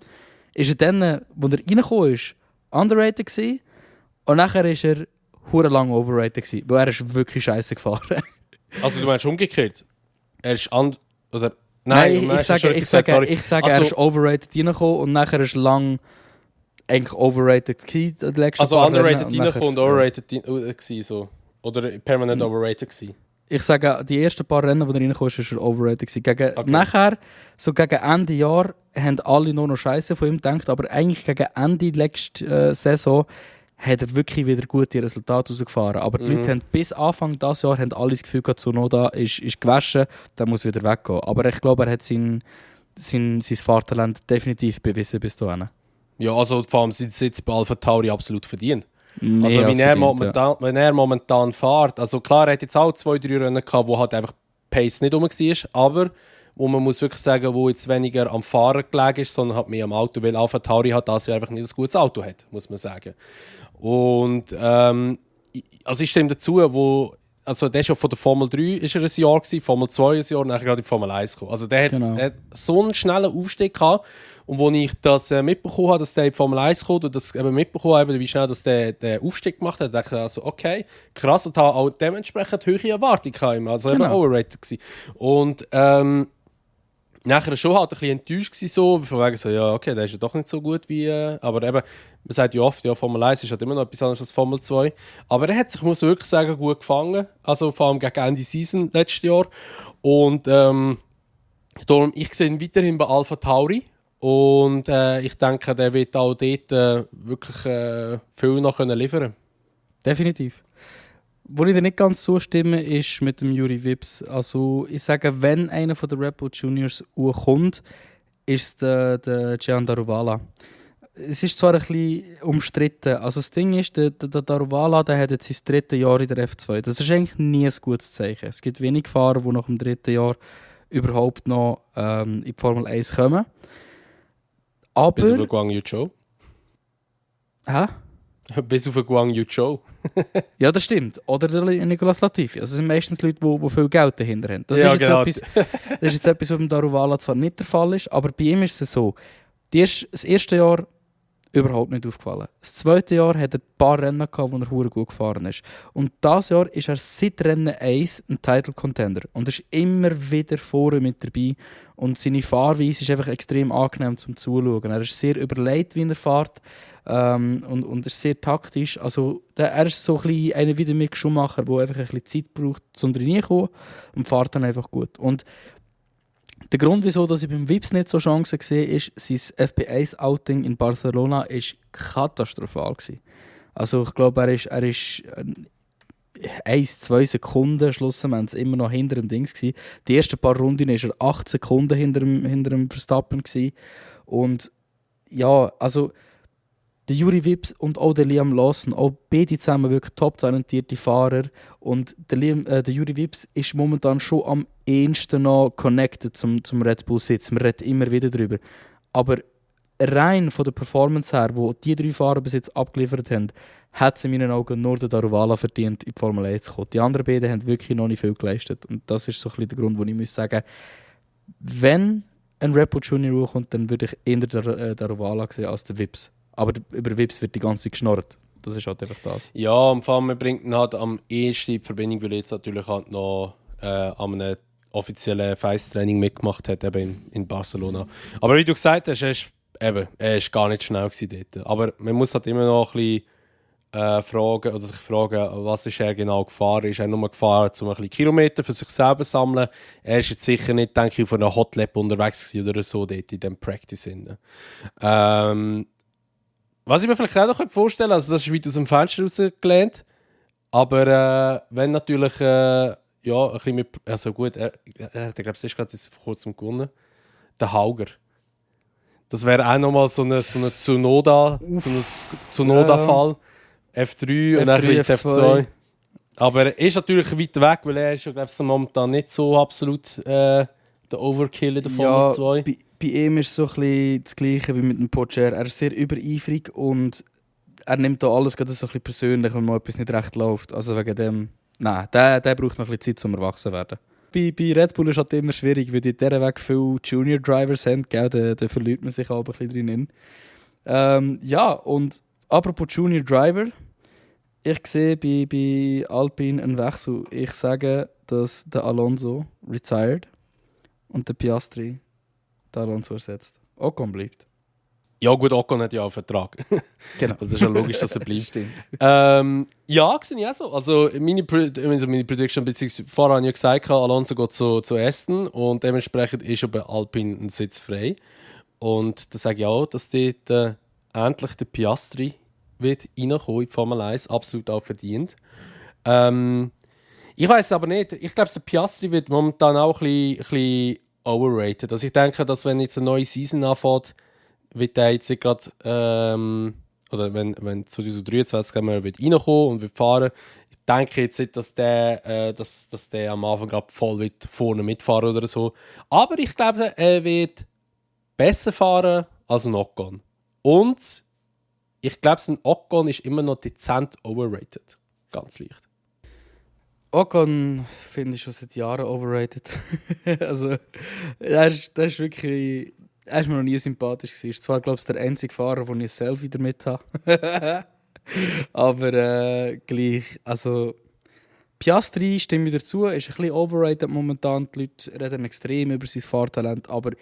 S1: ist er dann, als er reingekommen ist, underrated gewesen. Und nachher war er hure lang overrated gewesen, weil er ist wirklich scheiße gefahren.
S2: Also du meinst umgekehrt? Er ist oder
S1: nein, ich sage,
S2: also,
S1: er ist overrated reingekommen und nachher ist lang eigentlich overrated gewesen.
S2: Also underrated reingekommen und overrated gewesen, so. Oder permanent overrated gewesen.
S1: Ich sage, die ersten paar Rennen, die er reingekommen ist, war er overrated gewesen. Nachher, so gegen Ende Jahr, haben alle nur noch Scheiße von ihm gedacht, aber eigentlich gegen Ende letzte Saison hat er wirklich wieder gute Resultate rausgefahren. Aber die Leute haben bis Anfang dieses Jahr haben alle das Gefühl gehabt, Tsunoda ist gewaschen, der muss wieder weggehen. Aber ich glaube, er hat sein Fahrtalent definitiv bewiesen bis dahin.
S2: Ja, also vor allem sind sie jetzt bei Alpha Tauri absolut verdient.
S1: Also
S2: wenn er momentan fährt, also klar, er hat jetzt auch 2-3 Rennen gehabt, wo halt einfach Pace nicht rum war, aber wo man muss wirklich sagen, wo jetzt weniger am Fahrer gelegen ist, sondern halt mehr am Auto, weil Alpha Tauri hat das ja einfach nicht ein gutes Auto hat, muss man sagen. Und also ich stimme dazu, also der ist ja von der Formel 3 ist er ein Jahr gewesen, Formel 2 ein Jahr und nachher gerade in Formel 1 gekommen. Also der hat so einen schnellen Aufstieg gehabt und als ich das mitbekommen habe, dass der in Formel 1 kommt und das eben mitbekommen habe, wie schnell dass der Aufstieg gemacht hat, dachte ich also, okay, krass und habe auch dementsprechend hohe Erwartungen gehabt, also eben overrated gewesen. Und nachher schon halt ein bisschen enttäuscht gewesen, so, von wegen so, ja, okay, der ist ja doch nicht so gut wie, aber eben, man sagt ja oft, ja, Formel 1 ist halt immer noch etwas anderes als Formel 2, aber er hat sich, muss man wirklich sagen, gut gefangen, also vor allem gegen Ende Season letztes Jahr und darum, ich sehe ihn weiterhin bei Alpha Tauri und ich denke, der wird auch dort wirklich viel noch liefern können.
S1: Definitiv. Wo ich dir nicht ganz zustimme, ist mit dem Juri Vips. Also ich sage, wenn einer von den Red Bull Juniors kommt, ist es der Gian Daruvala. Es ist zwar ein bisschen umstritten. Also das Ding ist, der Daruvala, der hat jetzt sein drittes Jahr in der F2. Das ist eigentlich nie ein gutes Zeichen. Es gibt wenig Fahrer, die nach dem dritten Jahr überhaupt noch in die Formel 1 kommen. Aber...
S2: Bis auf Guang Yu Zhou.
S1: Hä?
S2: Bis auf Guang Yu Zhou.
S1: Ja, das stimmt. Oder der Nicolas Latifi. Also, das sind meistens Leute, die viel Geld dahinter haben. Das,
S2: ja,
S1: ist,
S2: genau.
S1: das ist jetzt etwas, was beim Daruvala zwar nicht der Fall ist, aber bei ihm ist es so. Das erste Jahr überhaupt nicht aufgefallen. Das zweite Jahr hat er ein paar Rennen gehabt, wo er verdammt gut gefahren ist. Und dieses Jahr ist er seit Rennen 1 ein Title-Contender. Und er ist immer wieder vorne mit dabei. Und seine Fahrweise ist einfach extrem angenehm zum Zuschauen. Er ist sehr überlegt, wie er fährt. Und ist sehr taktisch. Also, er ist so ein bisschen einer wie der Mick Schumacher, der einfach ein bisschen Zeit braucht, um reinzukommen und fährt dann einfach gut. Und der Grund, wieso dass ich beim Vips nicht so Chancen sehe, ist, sein FP1-Outing in Barcelona war katastrophal gewesen. Also ich glaube, er ist 1-2 Sekunden schlussendlich immer noch hinter dem Dings gewesen. Die ersten paar Runden war er 8 Sekunden hinter dem Verstappen gewesen. Und ja, also der Juri Vips und auch der Liam Lawson, auch beide zusammen wirklich top talentierte Fahrer. Und der Juri Vips ist momentan schon am ehesten noch connected zum Red Bull Sitz. Man redet immer wieder darüber. Aber rein von der Performance her, wo die 3 Fahrer bis jetzt abgeliefert haben, hat es in meinen Augen nur der Daruvala verdient, in die Formel 1 zu kommen. Die anderen beiden haben wirklich noch nicht viel geleistet. Und das ist so ein bisschen der Grund, wo ich muss sagen, wenn ein Red Bull Junior kommt, dann würde ich eher der Daruvala sehen als der Vips. Aber über Vips wird die ganze Zeit geschnorrt. Das ist halt einfach das.
S2: Ja, und vor allem, man bringt ihn halt am ehesten in Verbindung, weil er jetzt natürlich halt noch an einem offiziellen Face-Training mitgemacht hat, eben in Barcelona. Aber wie du gesagt hast, er ist gar nicht schnell dort. Aber man muss halt immer noch ein bisschen sich fragen, was ist er genau gefahren? Ist er nur gefahren, um ein bisschen Kilometer für sich selber zu sammeln? Er ist jetzt sicher nicht, denke ich, auf einer Hotlap unterwegs oder so dort in diesem Practice. Was ich mir vielleicht auch noch vorstellen könnte, also das ist weit aus dem Fenster rausgelehnt, aber wenn natürlich, ja, ein bisschen mit, also gut, ich glaube, es ist gerade vor kurzem gewonnen, der Hauger. Das wäre auch nochmal so eine Tsunoda-Fall. F3 und dann
S1: F3,
S2: F2.
S1: F2.
S2: Aber er ist natürlich weit weg, weil er ist ja, glaube ich, momentan nicht so absolut der Overkill in der Formel 2.
S1: Bei ihm ist es so ein bisschen das Gleiche wie mit dem Pogacar. Er ist sehr übereifrig und er nimmt da alles gerade so ein bisschen persönlich, wenn mal etwas nicht recht läuft. Also wegen dem, nein, der braucht noch ein bisschen Zeit, um erwachsen zu werden. Bei Red Bull ist halt immer schwierig, weil die in dieser Weg viele Junior-Drivers haben, gell? Da verliert man sich auch ein bisschen drin. Ja, und apropos Junior-Driver, ich sehe bei Alpine einen Wechsel. Ich sage, dass der Alonso retired und der Piastri den Alonso ersetzt. Ocon bleibt.
S2: Ja gut, Ocon hat ja auch einen Vertrag.
S1: Genau.
S2: Also ist ja logisch, dass er bleibt.
S1: Stimmt.
S2: Ja, sehe ich auch so. Also meine Prediction, beziehungsweise vorher habe ich ja gesagt, Alonso geht zu Aston und dementsprechend ist ja bei Alpine ein Sitz frei. Und da sage ich auch, dass dort endlich der Piastri wird reinkommen in die Formel 1, absolut auch verdient. Ich weiß aber nicht, ich glaube, der Piastri wird momentan auch ein bisschen overrated. Also ich denke, dass wenn jetzt eine neue Season anfängt, wird der jetzt gerade, oder wenn 2023 wird reinkommen und wird fahren, ich denke jetzt nicht, dass der am Anfang gerade voll wird vorne mitfahren oder so. Aber ich glaube, er wird besser fahren als ein Ocon. Und ich glaube, ein Ocon ist immer noch dezent overrated. Ganz leicht.
S1: Ocon finde ich schon seit Jahren overrated. Also, er ist wirklich. Er ist mir noch nie sympathisch gewesen. Ist zwar, glaube ich, der einzige Fahrer, wo ich ein Selfie damit habe. Aber gleich. Also, Piastri, stimme ich dazu, ist ein bisschen overrated momentan. Die Leute reden extrem über sein Fahrtalent, aber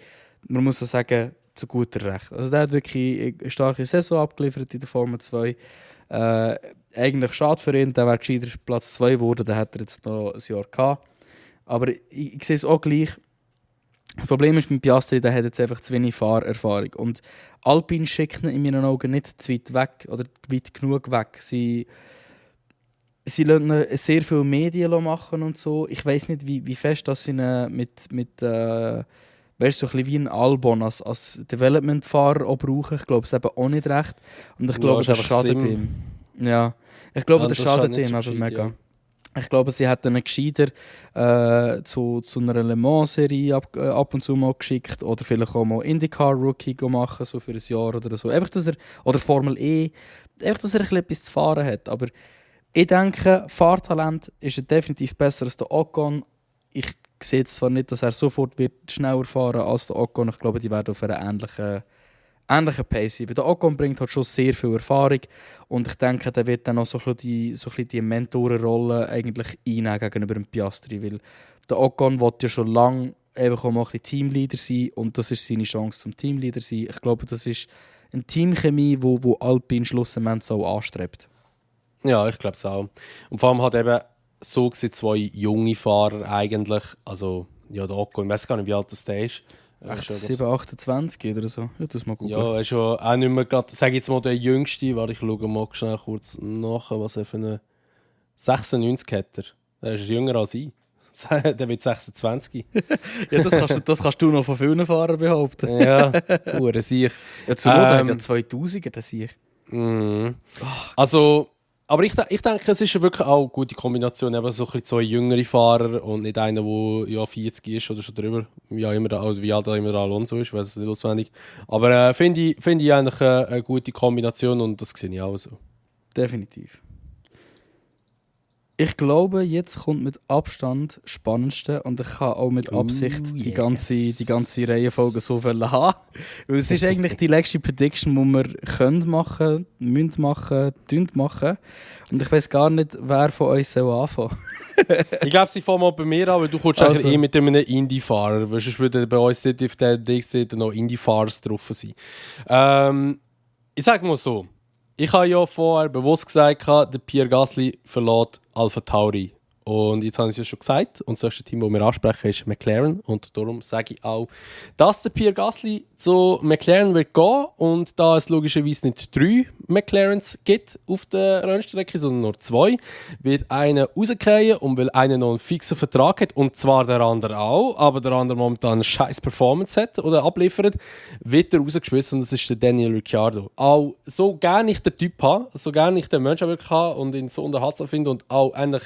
S1: man muss so sagen, zu guter Recht. Also, der hat wirklich eine starke Saison abgeliefert in der Formel 2. Eigentlich schade für ihn, der wäre gescheiter Platz 2 geworden, dann hätte er jetzt noch ein Jahr gehabt. Aber ich sehe es auch gleich. Das Problem ist mit Piastri, der hat jetzt einfach zu wenig Fahrerfahrung. Und Alpine schickt ihn in meinen Augen nicht zu weit weg oder weit genug weg. Sie lassen ihn sehr viele Medien machen und so. Ich weiß nicht, wie fest dass sie ihn mit weißt, so ein bisschen wie ein Albon als Development-Fahrer auch brauchen. Ich glaube es eben auch nicht recht. Und ich glaube, das schadet ihm. Ja, ich glaube, das schadet ihm aber mega. Ja. Ich glaube, sie hätten ihn gescheiter zu einer Le Mans-Serie ab und zu mal geschickt oder vielleicht auch mal IndyCar-Rookie machen, so für ein Jahr oder so. Einfach, dass er, oder Formel E, einfach, dass er etwas zu fahren hat. Aber ich denke, Fahrtalent ist er definitiv besser als der Ocon. Ich sehe zwar nicht, dass er sofort wird schneller fahren als der Ocon. Ich glaube, die werden auf einer ähnlichen Pace sein. Der Ocon bringt halt schon sehr viel Erfahrung und ich denke, der wird dann auch so ein bisschen die Mentorenrolle eigentlich einnehmen gegenüber dem Piastri, weil der Ocon will ja schon lange einfach auch mal ein bisschen Teamleader sein und das ist seine Chance zum Teamleader zu sein. Ich glaube, das ist eine Teamchemie, wo Alpine schlussendlich so anstrebt.
S2: Ja, ich glaube es auch. Und vor allem hat eben so gesehen 2 junge Fahrer eigentlich, also ja, der Ocon, ich weiß gar nicht, wie alt der ist.
S1: 7, 28 oder so. Ja, das mal gucken.
S2: Ja, er ist ja auch nicht mehr gerade, sage jetzt mal, der Jüngste. Warte, ich schaue mal schnell kurz nach, was er für eine 96 hat. Er ist jünger als ich. Der wird 26.
S1: Ja, das kannst du noch von vielen Fahrern behaupten.
S2: Ja, Uhren sehe ich.
S1: Ja, zu Not hat ja 2000er, das sehe ich.
S2: Also, aber ich denke, es ist wirklich auch eine gute Kombination, eben so ein bisschen 2 jüngere Fahrer und nicht einer, der ja 40 ist oder schon drüber, wie alt immer der Alonso ist, ich weiß es nicht auswendig. Aber finde ich eigentlich eine gute Kombination und das sehe ich auch so.
S1: Definitiv. Ich glaube, jetzt kommt mit Abstand das Spannendste und ich kann auch mit Absicht die ganze Reihenfolge so haben. Weil es ist eigentlich die letzte Prediction, die wir können machen, müssen machen. Und ich weiß gar nicht, wer von uns soll anfangen.
S2: Ich glaube, sie fangen mal bei mir an, weil du kommst eigentlich mit einem Indie-Fahrer. Weil sonst würde bei uns nicht auf der Ding noch Indie-Fahrers drauf sein. Ich sage mal so. Ich habe ja vorher bewusst gesagt, der Pierre Gasly verlässt AlphaTauri Und jetzt habe ich es ja schon gesagt. Und das erste Team, das wir ansprechen, ist McLaren. Und darum sage ich auch, dass der Pierre Gasly zu McLaren wird gehen. Und da es logischerweise nicht 3 McLarens gibt auf der Rennstrecke, sondern nur 2, wird einer rausgehen. Und weil einer noch einen fixen Vertrag hat, und zwar der andere auch, aber der andere momentan eine scheiß Performance hat oder abliefert, wird er rausgeschmissen. Und das ist der Daniel Ricciardo. Auch so gerne ich den Typ habe, so gerne ich den Menschen wirklich habe und ihn so unterhaltsam finde und auch eigentlich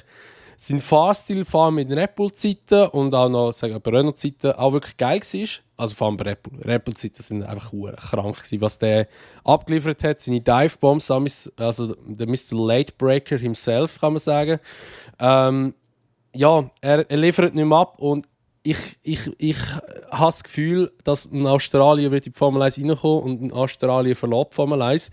S2: sein Fahrstil, Fahren mit Red Bull-Zeiten und auch noch bei Renault-Zeiten auch wirklich geil war. Also vor allem bei Red Bull. Red Bull-Zeiten sind einfach krank gewesen. Was der abgeliefert hat, seine Dive-Bombs, also der Mr. Late Breaker himself, kann man sagen. Ja, er liefert nicht mehr ab und ich habe das Gefühl, dass ein Australier wird in die Formel 1 reinkommen und ein Australier verlässt die Formel 1.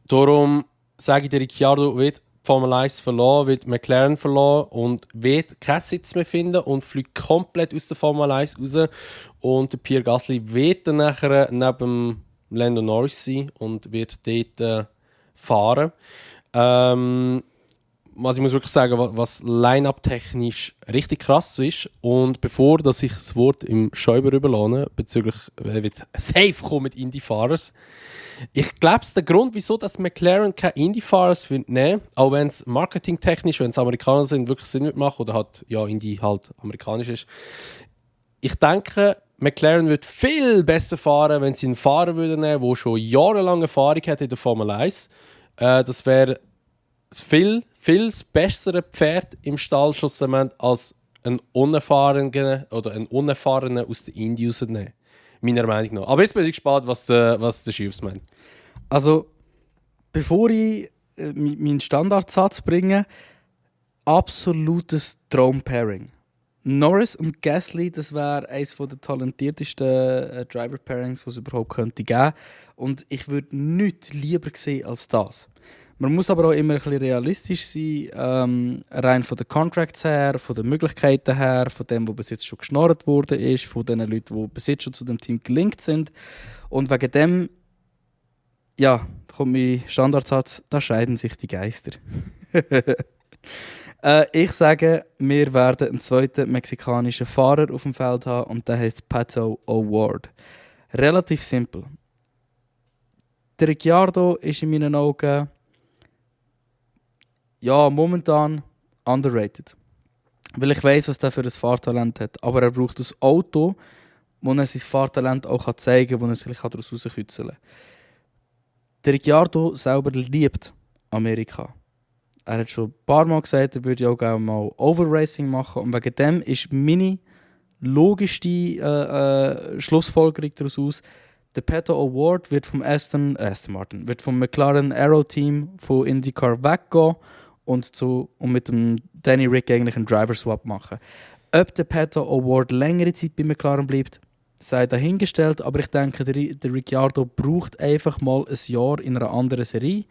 S2: Darum sage ich, der Ricciardo wird Formel 1 verloren, wird McLaren verloren und wird keinen Sitz mehr finden und fliegt komplett aus der Formel 1 raus. Und der Pierre Gasly wird dann nachher neben Lando Norris sein und wird dort fahren. Was ich muss wirklich sagen, was Line-Up-technisch richtig krass ist. Und bevor dass ich das Wort im Schäuber überlasse, bezüglich wird safe kommen mit Indy-Fahrers. Ich glaube, der Grund, wieso dass McLaren keine Indy-Fahrers nehmen, auch wenn es marketingtechnisch, wenn es Amerikaner sind, wirklich Sinn machen oder halt, ja, Indy halt amerikanisch ist. Ich denke, McLaren wird viel besser fahren, wenn sie einen Fahrer nehmen würden, der schon jahrelang Erfahrung hat in der Formel 1. Das wäre viel bessere Pferd im Stall schlussendlich als einen unerfahrenen aus der Indy rausnehmen. Meiner Meinung nach. Aber jetzt bin ich gespannt, was der Schiffs meint.
S1: Also, bevor ich meinen Standardsatz bringe, absolutes Traumpairing. Norris und Gasly, das wäre eines der talentiertesten Driver-Pairings, die es überhaupt könnte geben. Und ich würde nichts lieber sehen als das. Man muss aber auch immer ein bisschen realistisch sein, rein von den Contracts her, von den Möglichkeiten her, von dem, was bis jetzt schon geschnorrt worden ist, von den Leuten, die bis jetzt schon zu dem Team gelinkt sind. Und wegen dem, ja, kommt mein Standardsatz, da scheiden sich die Geister. Ich sage, wir werden einen zweiten mexikanischen Fahrer auf dem Feld haben und der heißt Pato O'Ward. Relativ simpel. Der Ricciardo ist in meinen Augen ja, momentan underrated. Weil ich weiss, was der für ein Fahrtalent hat. Aber er braucht ein Auto, wo er sein Fahrtalent auch zeigen kann, wo er sich daraus rauskitzeln kann. Der Ricciardo selber liebt Amerika. Er hat schon ein paar Mal gesagt, er würde auch gerne mal Overracing machen. Und wegen dem ist meine logischste Schlussfolgerung daraus, der Pato O'Ward wird vom wird vom McLaren Aero Team von IndyCar weggehen und mit dem Danny Rick eigentlich einen Driver-Swap machen. Ob der Pato O'Ward längere Zeit bei McLaren bleibt, sei dahingestellt, aber ich denke, der Ricciardo braucht einfach mal ein Jahr in einer anderen Serie,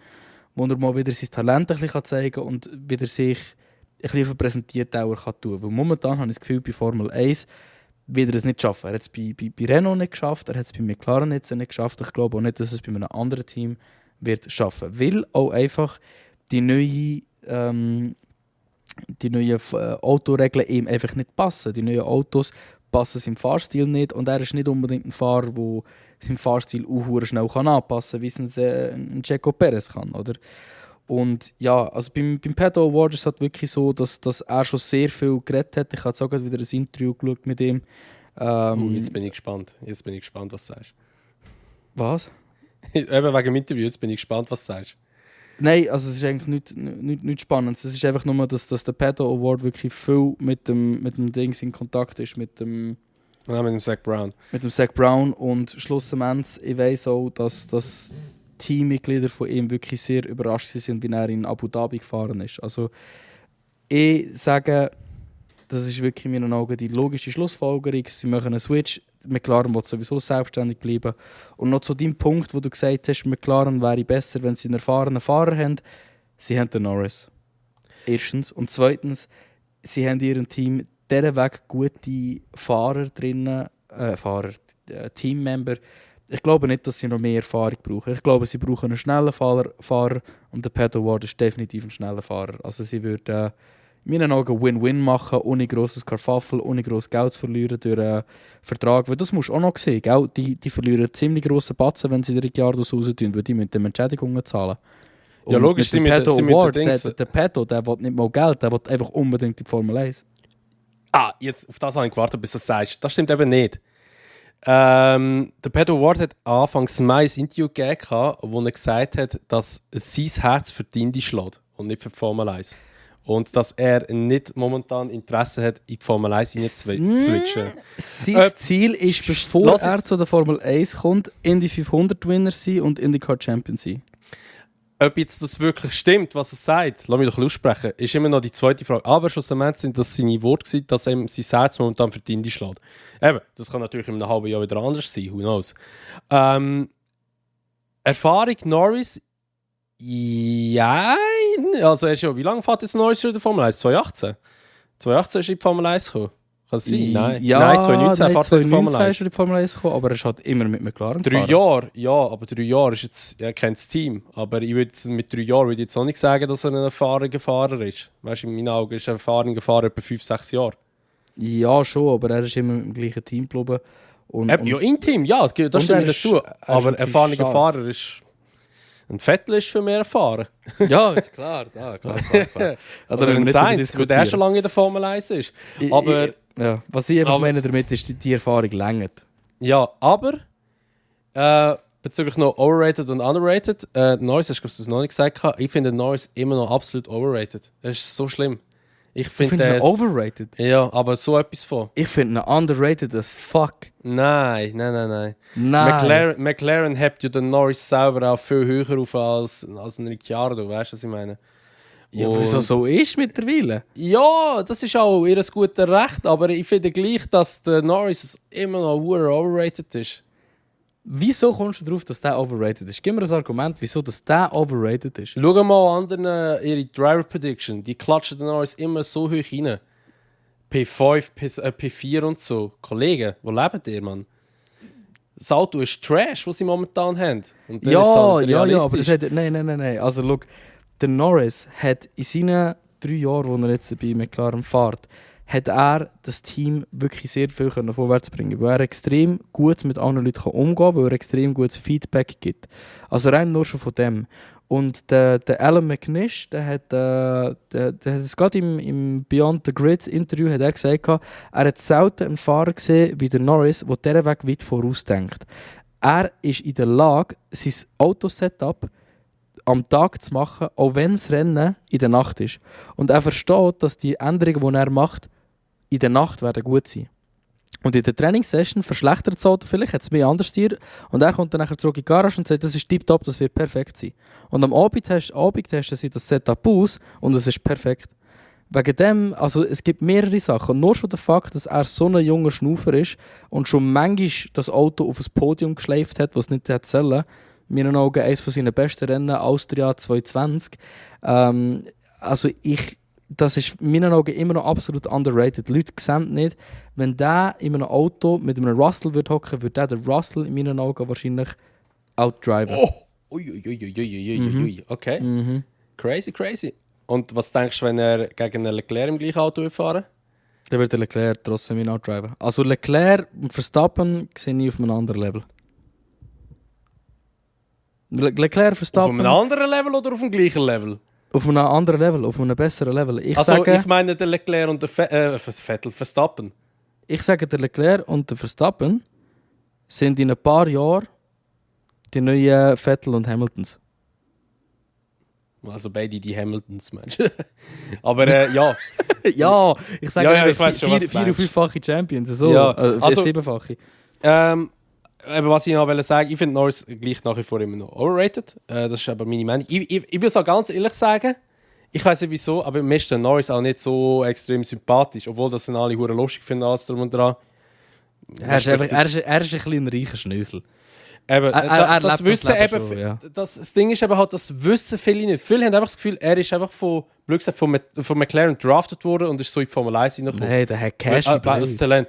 S1: wo er mal wieder sein Talent ein bisschen zeigen kann und wieder sich ein bisschen auf eine Präsentiertauer tun kann. Weil momentan habe ich das Gefühl, bei Formel 1 wird er es nicht schaffen. Er hat es bei Renault nicht geschafft, er hat es bei McLaren jetzt nicht geschafft. Ich glaube auch nicht, dass es bei einem anderen Team wird schaffen. Weil auch einfach die neuen Autoregeln ihm einfach nicht passen. Die neuen Autos passen seinem Fahrstil nicht und er ist nicht unbedingt ein Fahrer, der seinen Fahrstil auch schnell anpassen kann, wie es ein Checo Perez kann, oder? Und ja, also beim Pato O'Ward ist es halt wirklich so, dass er schon sehr viel geredet hat. Ich habe jetzt auch wieder ein Interview geschaut mit ihm.
S2: Jetzt bin ich gespannt. Was du sagst.
S1: Was?
S2: Eben wegen dem Interview, jetzt bin ich gespannt, was du sagst.
S1: Nein, also es ist eigentlich nichts Spannendes. Es ist einfach nur, dass der Pato O'Ward wirklich viel mit dem Dings in Kontakt ist, mit dem
S2: Zach Brown.
S1: Mit dem Zach Brown und schlussendlich, ich weiss auch, dass Teammitglieder von ihm wirklich sehr überrascht sind, wie er in Abu Dhabi gefahren ist. Also ich sage, das ist wirklich in meinen Augen die logische Schlussfolgerung. Sie machen einen Switch. McLaren will sowieso selbstständig bleiben. Und noch zu dem Punkt, wo du gesagt hast, McLaren wäre besser, wenn sie einen erfahrenen Fahrer haben. Sie haben den Norris. Erstens. Und zweitens, sie haben in ihrem Team dieser Weg gute Fahrer drinnen, Teammember. Ich glaube nicht, dass sie noch mehr Erfahrung brauchen. Ich glaube, sie brauchen einen schnellen Fahrer Und der Pato Ward ist definitiv ein schneller Fahrer. Also sie würde in meinen Augen Win-Win machen, ohne grosses Karfaffel, ohne grosses Geld zu verlieren durch einen Vertrag. Weil das musst du auch noch sehen, gell? Die verlieren ziemlich grosse Batzen, wenn sie den Ricciardos raus tun, weil die müssen Entschädigungen zahlen.
S2: Ja, logisch,
S1: der Pato Ward,
S2: der
S1: der Pato, der will nicht mal Geld, der will einfach unbedingt die Formel 1.
S2: Jetzt auf das habe ich gewartet, bis du das sagst. Das stimmt eben nicht. Der Pato Ward hat anfangs Mai ein Interview gegeben, wo er gesagt hat, dass sein Herz für die Indy schlägt und nicht für die Formel 1. Und dass er nicht momentan Interesse hat, in die Formel 1 zu switchen.
S1: Sein Ziel ist, bevor er zu der Formel 1 kommt, Indy 500-Winner sein und IndyCar Champion sein.
S2: Ob jetzt das wirklich stimmt, was er sagt, lass mich doch aussprechen, ist immer noch die zweite Frage. Aber schlussendlich sind das seine Worte gewesen, dass ihm sein Herz momentan für die Indy schlägt. Eben, das kann natürlich in einem halben Jahr wieder anders sein, who knows. Erfahrung Norris, ja, also er ist ja, wie lange fährt jetzt Norris schon in der Formel 1? 2018? 2018 ist er in die Formel 1 gekommen. Kann es sein? Nein,
S1: ja,
S2: nein 2019 fährt er in die Formel 1.
S1: ist er in die Formel 1 gekommen, aber er ist halt immer mit McLaren
S2: 3 Jahre, ja, aber 3 Jahre ist jetzt, er kennt das Team. Aber ich würde mit 3 Jahren würde ich jetzt auch nicht sagen, dass er ein erfahrener Fahrer ist. Weißt du, in meinen Augen ist er ein erfahrener Fahrer etwa 5-6 Jahre.
S1: Ja, schon, aber er ist immer im gleichen Team geblieben.
S2: Ja, im Team, ja, das stimmt mir dazu. Aber erfahrener Fahrer ist... Ein Vettel ist für mehr erfahren.
S1: Ja, ist klar. Klar.
S2: Oder ein Sainz, weil der schon lange in der Formel 1 ist. Aber...
S1: Ja, was ich einfach meine damit ist, die Erfahrung längert.
S2: Ja, aber bezüglich noch overrated und underrated, Norris, hast du es noch nicht gesagt, ich finde Norris immer noch absolut overrated. Das ist so schlimm. Ich finde
S1: ihn overrated?
S2: Ja, aber so etwas von.
S1: Ich finde ihn underrated as fuck.
S2: Nein. McLaren hebt ja den Norris selber auch viel höher auf als ein Ricciardo, weißt du, was ich meine?
S1: Ja, wieso so ist mittlerweile?
S2: Ja, das ist auch ihr gutes Recht, aber ich finde gleich, dass der Norris immer noch overrated ist.
S1: Wieso kommst du darauf, dass der overrated ist? Gib mir ein Argument, wieso dass der overrated ist.
S2: Schau mal anderen ihre Driver Prediction. Die klatschen den Norris immer so hoch rein. P5, P4 und so. Kollegen, wo lebt ihr, Mann? Das Auto ist Trash, was sie momentan haben. Und
S1: ja, aber das hat... Nein. Also, schau, der Norris hat in seinen 3 Jahren, wo er jetzt bei McLaren fährt, hat er das Team wirklich sehr viel vorwärts bringen, weil er extrem gut mit anderen Leuten umgehen kann, weil er extrem gutes Feedback gibt. Also rein nur schon von dem. Und der Alan McNish, der hat es gerade im Beyond the Grid Interview hat er gesagt, er hat selten einen Fahrer gesehen wie der Norris, der diesen Weg weit vorausdenkt. Er ist in der Lage, sein Autosetup am Tag zu machen, auch wenn das Rennen in der Nacht ist. Und er versteht, dass die Änderungen, die er macht, in der Nacht werden gut sein. Und in der Trainingssession verschlechtert das Auto vielleicht, hat es mehr anders Tier. Und er kommt dann nachher zurück in die Garage und sagt, das ist tiptop, das wird perfekt sein. Und am Abend testen sie das Setup aus und es ist perfekt. Wegen dem, also es gibt mehrere Sachen. Und nur schon der Fakt, dass er so ein junger Schnaufer ist und schon manchmal das Auto auf das Podium geschleift hat, was nicht hätte sollen, in meinen Augen eines von seinen besten Rennen, Austria 2020. Das ist in meinen Augen immer noch absolut underrated. Die Leute sehen nicht, wenn der in einem Auto mit einem Russell hocken würde, der Russell in meinen Augen wahrscheinlich outdriven.
S2: Oh! Ui. Okay.
S1: Mhm.
S2: Crazy. Und was denkst du, wenn er gegen einen Leclerc im gleichen Auto fahren?
S1: Dann wird Leclerc trotzdem outdriven. Also Leclerc und Verstappen sehe ich auf einem anderen Level. Leclerc, Verstappen...
S2: Auf einem anderen Level oder auf dem gleichen Level?
S1: Auf einem anderen Level, auf einem besseren Level. Ich
S2: meine der Leclerc und der Verstappen.
S1: Ich sage, der Leclerc und der Verstappen sind in ein paar Jahren die neuen Vettel und Hamiltons.
S2: Also beide die Hamiltons, Mensch. Aber ja.
S1: Ja, ich sage
S2: ich weiß schon, was
S1: 4- und 5-fache Champions. So.
S2: Ja,
S1: also 7-fache.
S2: Aber was ich noch sagen, ich finde Norris gleich nach wie vor immer noch overrated. Das ist aber meine Meinung. Ich muss auch ganz ehrlich sagen, ich weiß nicht wieso, aber mir ist der Norris auch nicht so extrem sympathisch, obwohl das alle hure lustig finden, alles drum und dran.
S1: Er ist ein bisschen reicher Schnösel.
S2: Eben, das Wissen eben,
S1: schon, ja.
S2: Das Ding ist eben halt, das wissen viele nicht. Viele haben einfach das Gefühl, er ist einfach von McLaren drafted worden und ist so in die Formel 1 reingekommen.
S1: Nein, der hat Cash
S2: das Talent.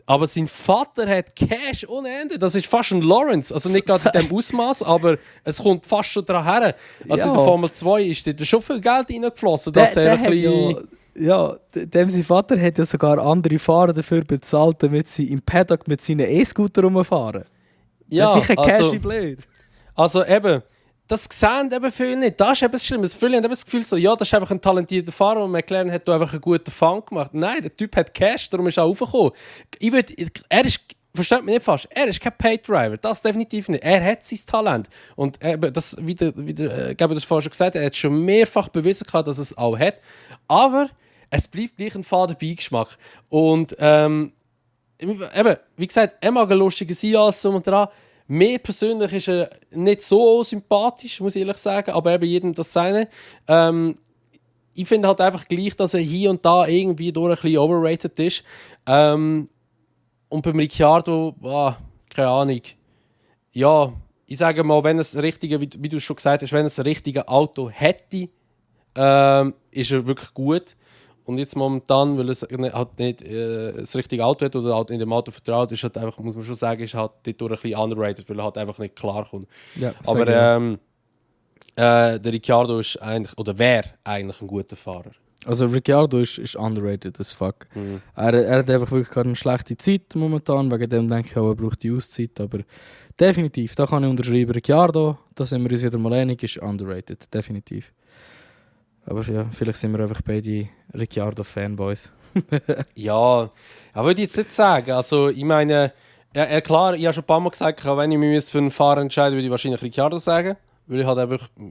S2: Aber sein Vater hat Cash ohne Ende. Das ist fast ein Lawrence. Also nicht gerade in dem Ausmaß, aber es kommt fast schon daran her. Also in der Formel 2 ist da schon viel Geld reingeflossen, dass er ein bisschen...
S3: Dem sein Vater hat ja sogar andere Fahrer dafür bezahlt, damit sie im Paddock mit seinen E-Scooter rumfahren.
S2: Ja,
S3: sicher Cash wie blöd.
S2: Also eben, das sehen eben viele nicht. Das ist eben das Schlimme. Viele haben eben das Gefühl so, ja, das ist einfach ein talentierter Fahrer und McLaren hat da einfach einen guten Fang gemacht. Nein, der Typ hat Cash, darum ist er raufgekommen. Versteht mich nicht falsch, er ist kein Paid-Driver, das definitiv nicht. Er hat sein Talent. Und das, wie Gabi das vorhin schon gesagt hat, er hat schon mehrfach bewiesen, dass er es auch hat. Aber es bleibt gleich ein fader Beigeschmack. Und eben, wie gesagt, er mag ein lustiger sein als so und dran. Mir persönlich ist er nicht so sympathisch, muss ich ehrlich sagen, aber eben jedem das seine. Ich finde halt einfach gleich, dass er hier und da irgendwie durch ein bisschen overrated ist. Und beim Ricciardo, keine Ahnung. Ja, ich sage mal, wenn es richtige, wie du schon gesagt hast, wenn es ein richtiges Auto hätte, ist er wirklich gut. Und jetzt momentan, weil es halt nicht das richtige Auto hat oder halt in dem Auto vertraut, ist halt einfach, muss man schon sagen, ist halt dort ein bisschen underrated, weil er halt einfach nicht klarkommt.
S3: Ja,
S2: aber der Ricciardo ist eigentlich, oder wäre eigentlich ein guter Fahrer.
S1: Also Ricciardo ist underrated as fuck.
S2: Mhm.
S1: Er hat einfach wirklich gerade eine schlechte Zeit momentan, wegen dem denke ich auch, er braucht die Auszeit, aber definitiv, da kann ich unterschreiben, Ricciardo, da sind wir uns wieder mal einig, ist underrated, definitiv. Aber ja, vielleicht sind wir einfach beide Ricciardo-Fanboys.
S2: Ja, würde ich jetzt nicht sagen. Also ich meine, klar, ich habe schon ein paar Mal gesagt, wenn ich mich für einen Fahrer entscheide, würde ich wahrscheinlich Ricciardo sagen. Weil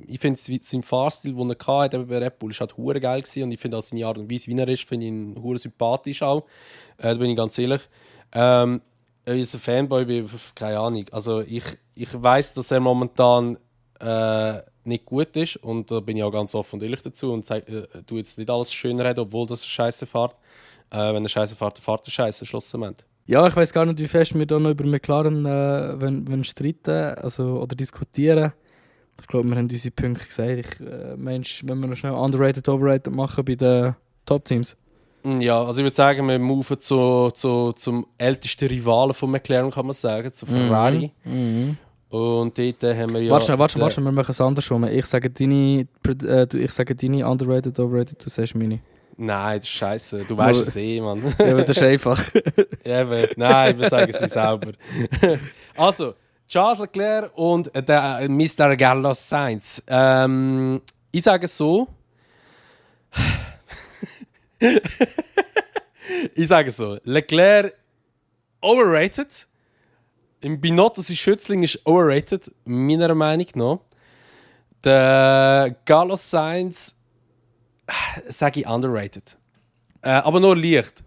S2: ich finde sein Fahrstil, den er hatte bei Red Bull, ist halt hure geil gewesen. Und ich finde auch seine Art und Weise, wie er ist, finde ich ihn hure sympathisch auch. Da bin ich ganz ehrlich. Als ein Fanboy bin, keine Ahnung. Also ich weiss, dass er momentan nicht gut ist und da bin ich auch ganz offen und ehrlich dazu und tu jetzt nicht alles schön reden, obwohl das Scheiße fährt. Wenn er Scheiße fährt, dann fährt er Scheiße, schlussendlich.
S1: Ja, ich weiß gar nicht, wie fest wir da noch über McLaren wenn streiten oder diskutieren. Ich glaube, wir haben unsere Punkte gesagt. Mensch, wenn wir noch schnell underrated, overrated machen bei den Top-Teams.
S2: Ja, also ich würde sagen, wir moven zum ältesten Rivalen von McLaren, kann man sagen, zu Ferrari.
S1: Mhm.
S2: Und dort haben wir ja...
S1: Warte, wir machen es andersrum. Ich sage deine underrated, overrated, du sagst meine.
S2: Nein, das ist scheiße. Du weißt es Mann.
S1: Ja, aber das ist einfach.
S2: Nein, wir sagen sie selber. Also, Charles Leclerc und der Mr. Carlos Sainz. Ich sage es so. Leclerc overrated. Im Binotto sein Schützling ist overrated, meiner Meinung nach. Der Carlos Sainz sage ich underrated. Aber nur leicht.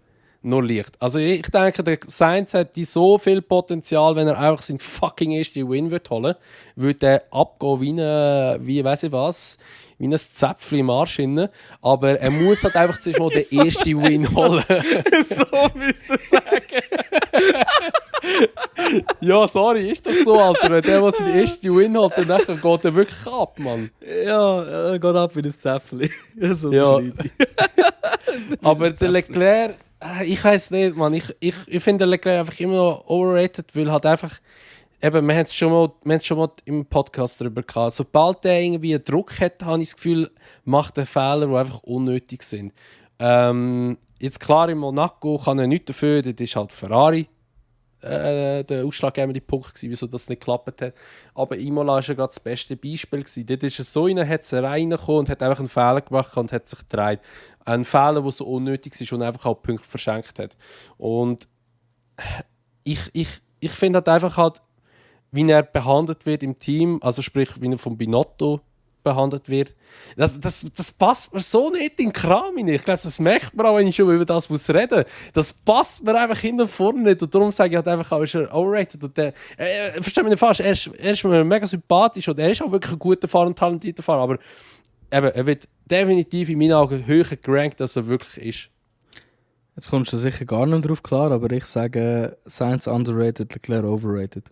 S2: Also ich denke, der Sainz hat so viel Potenzial, wenn er einfach seinen fucking ersten Win holen würde er abgehen wie weiss ich was, wie ein Zäpfchen im Arsch hinten. Aber er muss halt einfach zuerst mal den ersten Win holen.
S3: So müssen sagen.
S2: Ja, sorry, ist doch so, Alter. Wenn der, der seinen ersten Win holt, dann geht er wirklich ab, Mann.
S1: Ja, er geht ab wie ein Zäpfchen. So
S2: ja. Aber der Leclerc, ich weiß nicht, Mann. Ich finde Leclerc einfach immer noch overrated, weil halt einfach, eben, wir haben es schon mal im Podcast darüber gehabt. Sobald der irgendwie einen Druck hat, habe ich das Gefühl, macht er Fehler, die einfach unnötig sind. Jetzt klar, in Monaco kann er nichts dafür, das ist halt Ferrari der ausschlaggebende Punkt gewesen, wieso das nicht geklappt hat. Aber Imola war ja gerade das beste Beispiel gewesen. Dort ist er so in eine Hetze reingekommen und hat einfach einen Fehler gemacht und hat sich gedreht. Ein Fehler, der so unnötig ist und einfach auch Punkte verschenkt hat. Und ich finde halt einfach halt, wie er behandelt wird im Team, also sprich, wie er vom Binotto behandelt wird, das passt mir so nicht in den Kram rein. Ich glaube, das merkt man auch, wenn ich schon über das muss reden. Das passt mir einfach hinten und vorne nicht. Und darum sage ich halt einfach auch, ist er overrated. Und versteht mich nicht falsch, er ist mir mega sympathisch und er ist auch wirklich ein guter Fahrer und talentierter Fahrer. Aber eben, er wird definitiv in meinen Augen höher gerankt, als er wirklich ist.
S1: Jetzt kommst du sicher gar nicht drauf klar, aber ich sage Sainz underrated, Leclerc overrated.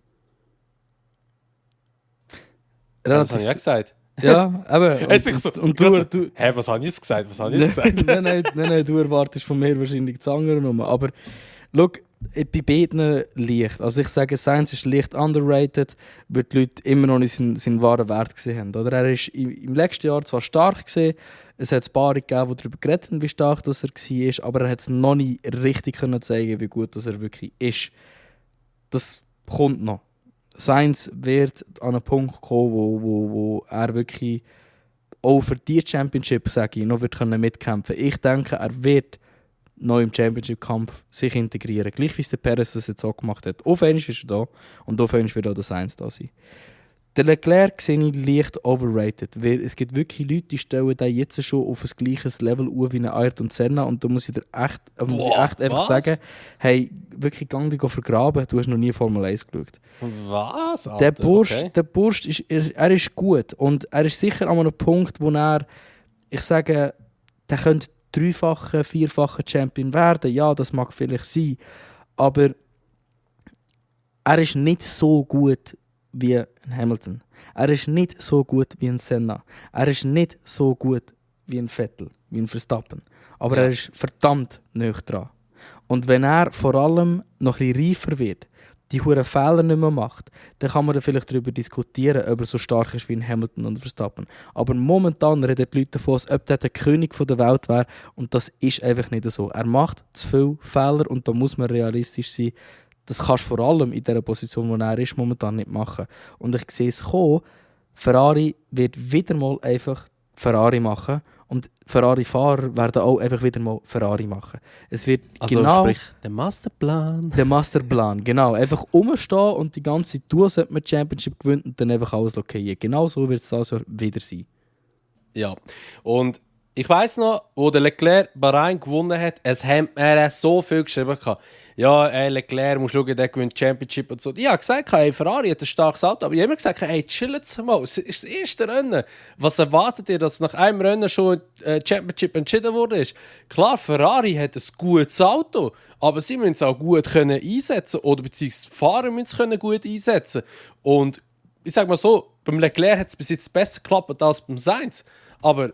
S2: Das habe ich ja gesagt.
S1: Ja, aber
S2: und du hä, was habe ich jetzt gesagt?
S1: Nein, du erwartest von mir wahrscheinlich das andere Nummer. Aber schau,
S3: bei beiden leicht. Also ich sage, Sainz ist leicht underrated, weil die Leute immer noch nicht seinen wahren Wert gesehen haben. Oder er ist im letzten Jahr zwar stark gesehen, es hat ein paar gegeben, die darüber geredet haben, wie stark das er war, aber er hat es noch nicht richtig können zeigen, wie gut das er wirklich ist. Das kommt noch. Sainz wird an einen Punkt kommen, wo er wirklich auch für die Championship, sage ich, noch wird mitkämpfen können. Ich denke, er wird noch im Championship-Kampf sich integrieren. Gleich wie es der Perez das jetzt auch gemacht hat. Auf einmal ist er da und auf einmal wird auch der Sainz da sein. Der Leclerc sehe ich leicht overrated, weil es gibt wirklich Leute, die stellen den jetzt schon auf ein gleiches Level wie eine Ayrton Senna und da muss ich dir echt, einfach sagen, hey, wirklich gang dich vergraben, du hast noch nie Formel 1 geschaut.
S2: Was? Alter,
S3: der Bursch er ist gut und er ist sicher an einem Punkt, wo er, ich sage, der könnte 3-facher, 4-facher Champion werden, ja, das mag vielleicht sein, aber er ist nicht so gut wie ein Hamilton. Er ist nicht so gut wie ein Senna. Er ist nicht so gut wie ein Vettel, wie ein Verstappen. Aber er ist verdammt nahe dran. Und wenn er vor allem noch ein bisschen reifer wird, die hohen Fehler nicht mehr macht, dann kann man da vielleicht darüber diskutieren, ob er so stark ist wie ein Hamilton und Verstappen. Aber momentan reden die Leute davon, als ob der König der Welt wäre. Und das ist einfach nicht so. Er macht zu viele Fehler und da muss man realistisch sein. Das kannst du vor allem in der Position, wo er ist, momentan nicht machen. Und ich sehe es kommen, Ferrari wird wieder mal einfach Ferrari machen und Ferrari-Fahrer werden auch einfach wieder mal Ferrari machen. Es wird
S2: also
S3: genau
S2: sprich, der Masterplan.
S3: Der Masterplan, genau. Einfach rumstehen und die ganze Zeit tun, sollte man die Championship gewinnen und dann einfach alles lockieren. Genau so wird es das Jahr wieder sein.
S2: Ja, und ich weiss noch, wo der Leclerc Bahrain gewonnen hat, er hat so viel geschrieben. Ja, Leclerc, musst schauen, der gewinnt die Championship und so. Ich habe gesagt, hey, Ferrari hat ein starkes Auto, aber ich habe immer gesagt, hey, chillt mal, es ist das erste Rennen. Was erwartet ihr, dass nach einem Rennen schon die Championship entschieden wurde? Klar, Ferrari hat ein gutes Auto, aber sie müssen es auch gut können einsetzen oder beziehungsweise die Fahrer müssen es können gut einsetzen. Und ich sage mal so, beim Leclerc hat es bis jetzt besser geklappt als beim Sainz, aber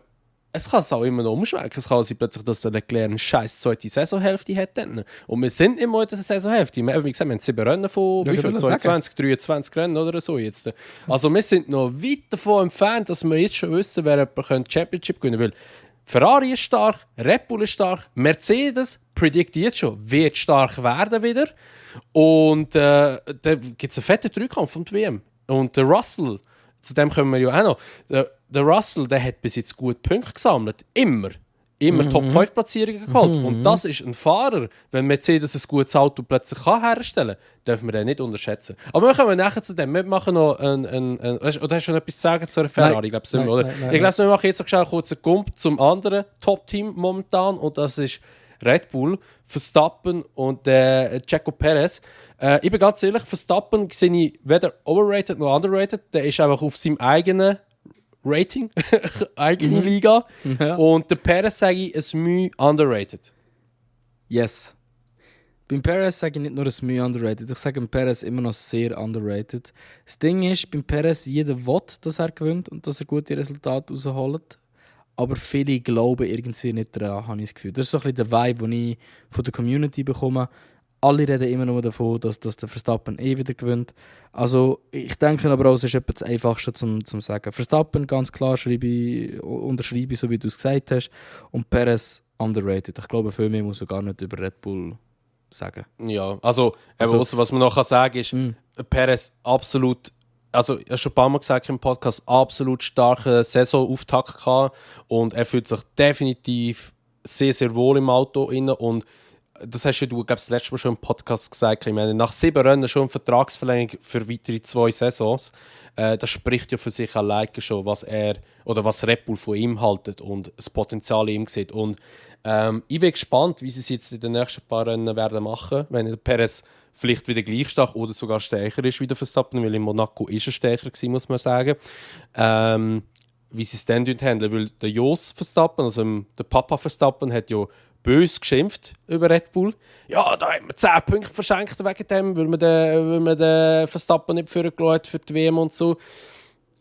S2: es kann es auch immer noch umschwenken. Es kann sein, plötzlich, dass der Leclerc eine scheiß zweite Saisonhälfte hat. Dann. Und wir sind immer in der Saisonhälfte. Wie gesagt, wir haben 7 Rennen von 22, 23 Rennen oder so jetzt. Also wir sind noch weit davon entfernt, dass wir jetzt schon wissen, wer die Championship gewinnen will. Ferrari ist stark, Red Bull ist stark, Mercedes prediktiert jetzt schon, wird stark werden wieder. Und da gibt es einen fetten Dreikampf um die WM. Und der Russell, zu dem kommen wir ja auch noch. Der Russell, der hat bis jetzt gut Punkte gesammelt. Immer Top 5 Platzierungen geholt. Und das ist ein Fahrer, wenn Mercedes ein gutes Auto plötzlich herstellen kann, dürfen wir den nicht unterschätzen. Aber wir kommen nachher zu dem. Wir machen noch oder hast du schon etwas zu sagen zu einer Ferrari? Ich glaube, wir machen jetzt noch kurz einen Gump zum anderen Top-Team momentan. Und das ist Red Bull, Verstappen und Checo Perez. Ich bin ganz ehrlich, Verstappen sehe ich weder overrated noch underrated. Der ist einfach auf seinem eigenen Rating, eigene Liga.
S3: Ja.
S2: Und der Perez sage ich, ein Mühe underrated.
S3: Yes. Beim Perez sage ich nicht nur ein Mühe underrated, ich sage beim Perez immer noch sehr underrated. Das Ding ist, beim Perez, jeder will, dass er gewinnt und dass er gute Resultate rausholt. Aber viele glauben irgendwie nicht daran, habe ich das Gefühl. Das ist so ein bisschen der Vibe, den ich von der Community bekomme. Alle reden immer nur davon, dass der Verstappen wieder gewinnt. Also ich denke aber auch, es ist etwas das Einfachste zum sagen. Verstappen, ganz klar, unterschreibe ich, so wie du es gesagt hast. Und Perez underrated. Ich glaube, viel mehr muss man gar nicht über Red Bull sagen.
S2: Ja, also was man noch sagen kann, ist, Perez absolut, also ich habe schon ein paar Mal gesagt im Podcast, absolut starken Saisonauftakt gehabt. Und er fühlt sich definitiv sehr, sehr wohl im Auto inne. Und das hast du, glaube ich, das letzte Mal schon im Podcast gesagt. Ich meine, nach 7 Rennen schon eine Vertragsverlängerung für weitere 2 Saisons. Das spricht ja für sich alleine schon, was Red Bull von ihm haltet und das Potenzial in ihm sieht. Und ich bin gespannt, wie sie es jetzt in den nächsten paar Rennen werden machen, wenn der Perez vielleicht wieder gleich stark oder sogar stärker ist wie der Verstappen, weil in Monaco ist er stärker gewesen, muss man sagen. Wie sie es dann handeln, weil der Jos Verstappen, also der Papa Verstappen, hat ja böse geschimpft über Red Bull. Ja, da haben wir 10 Punkte verschenkt wegen dem, weil man den Verstappen nicht vorgelassen hat für die WM und so.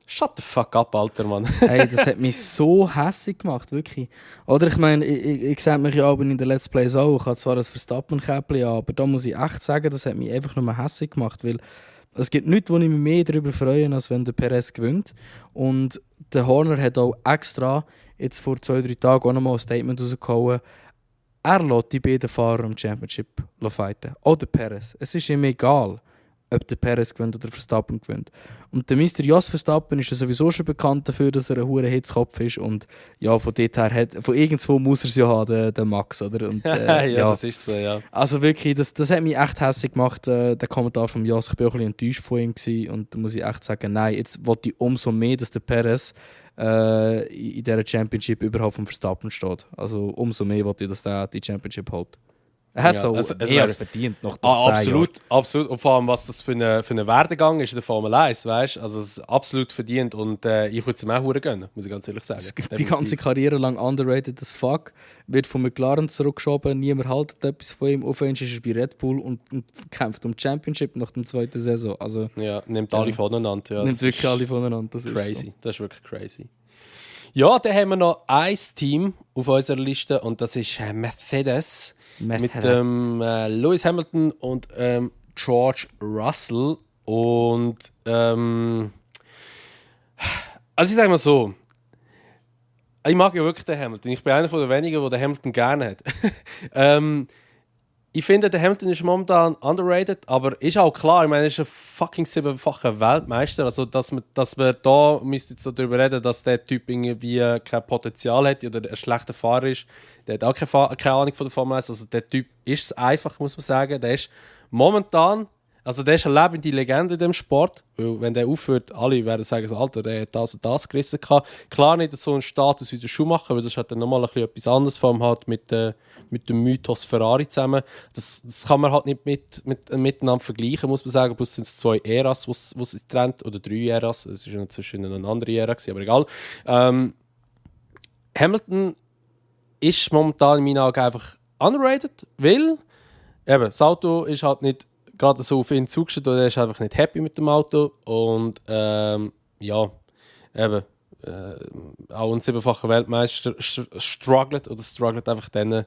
S2: Shut the fuck up, alter Mann.
S3: Hey, das hat mich so hässlich gemacht, wirklich. Oder ich meine, ich sehe mich ja auch in den Let's Plays auch. Ich habe zwar ein Verstappen-Käppchen, aber da muss ich echt sagen, das hat mich einfach nur hässlich gemacht, weil es gibt nichts, wo ich mich mehr darüber freue, als wenn der Perez gewinnt. Und der Horner hat auch extra jetzt vor 2-3 Tagen auch nochmal ein Statement rausgehauen. Er lässt die beiden Fahrer im Championship fighten. Auch der Perez. Es ist ihm egal, ob der Perez gewinnt oder Verstappen gewinnt. Und der Mr. Jos Verstappen ist ja sowieso schon bekannt dafür, dass er ein hoher Hitzkopf ist. Und ja, von dort her von irgendwo muss er es ja haben, der Max, oder? Und,
S2: ja, das ist so, ja.
S3: Also wirklich, das hat mich echt hässlich gemacht, der Kommentar von Jos. Ich war auch ein bisschen enttäuscht von ihm gewesen. Und da muss ich echt sagen, nein, jetzt wollte ich umso mehr, dass der Perez in dieser Championship überhaupt vom Verstappen steht. Also umso mehr wollte ich, dass der die Championship holt. Er hat es auch mehr als verdient, nach 10
S2: absolut, absolut. Und vor allem, was das für eine Werdegang ist in der Formel 1, weißt du? Also, es ist absolut verdient und ich würde es ihm auch verdammt gönnen, muss ich ganz ehrlich sagen.
S3: Die ganze Karriere lang underrated as fuck, wird von McLaren zurückgeschoben, niemand haltet etwas von ihm. Auf einmal ist er bei Red Bull und kämpft um die Championship nach der zweiten Saison. Also,
S2: ja, nimmt alle voneinander. Ja,
S3: nimmt wirklich alle voneinander. Das
S2: crazy,
S3: ist so.
S2: Das ist wirklich crazy. Ja, dann haben wir noch ein Team auf unserer Liste und das ist Mercedes. Mit Lewis Hamilton und George Russell. Und also ich sage mal so, ich mag ja wirklich den Hamilton. Ich bin einer von den wenigen, der den Hamilton gerne hat. Ich finde, der Hamilton ist momentan underrated, aber ist auch klar, ich meine, er ist ein fucking 7-facher Weltmeister. Also, dass wir da müsste jetzt so darüber reden, dass der Typ irgendwie kein Potenzial hat oder ein schlechter Fahrer ist. Der hat auch keine Ahnung von der Formel 1. Also, der Typ ist es einfach, muss man sagen. Der ist momentan, also der ist eine lebende Legende in dem Sport. Weil, wenn der aufhört, alle werden sagen, so, Alter, der hat das und das gerissen gehabt. Klar nicht so einen Status wie der Schumacher, weil das hat dann nochmal ein bisschen etwas anderes, vor allem halt mit dem Mythos Ferrari zusammen. Das kann man halt nicht miteinander vergleichen, muss man sagen. Plus sind es 2 Äras, die sich trennt, oder 3 Äras. Es war ja inzwischen eine andere Ära, aber egal. Hamilton ist momentan in meinen Augen einfach underrated, weil eben, das Auto ist halt nicht gerade so auf ihn zugestellt, oder er ist einfach nicht happy mit dem Auto. Und ja, eben, auch ein 7-facher Weltmeister struggelt einfach dann,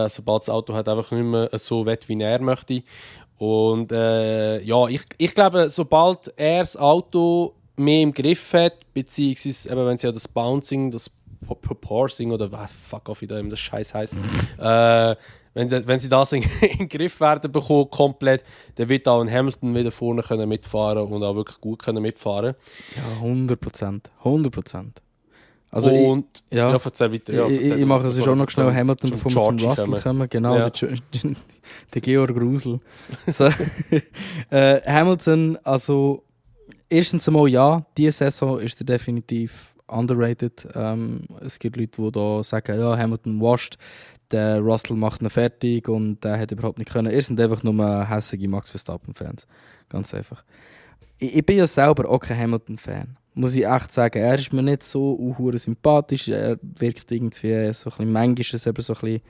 S2: sobald das Auto halt einfach nicht mehr so wett, wie er möchte. Und ja, ich glaube, sobald er das Auto mehr im Griff hat, beziehungsweise eben, wenn sie ja das Bouncing, das Proporcing oder was fuck off, wie das Scheiß heisst, wenn sie das in den Griff werden bekommen, komplett, dann wird auch ein Hamilton wieder vorne können mitfahren und auch wirklich gut können mitfahren.
S3: Ja, 100%. 100%. Also
S2: erzähl weiter. Ja,
S3: ich mache es auch noch schnell Hamilton, bevor wir zum Russell kommen. Genau,
S2: ja.
S3: der Georg Grusel. So, Hamilton, also erstens einmal ja, diese Saison ist er definitiv underrated. Es gibt Leute, die da sagen, ja, Hamilton washed, der Russell macht ihn fertig und der hätte überhaupt nicht können. Ihr sind einfach nur hässige Max Verstappen-Fans. Ganz einfach. Ich bin ja selber auch kein Hamilton-Fan. Muss ich echt sagen. Er ist mir nicht so sympathisch. Er wirkt irgendwie so ein bisschen, manchmal ist es eben so ein bisschen,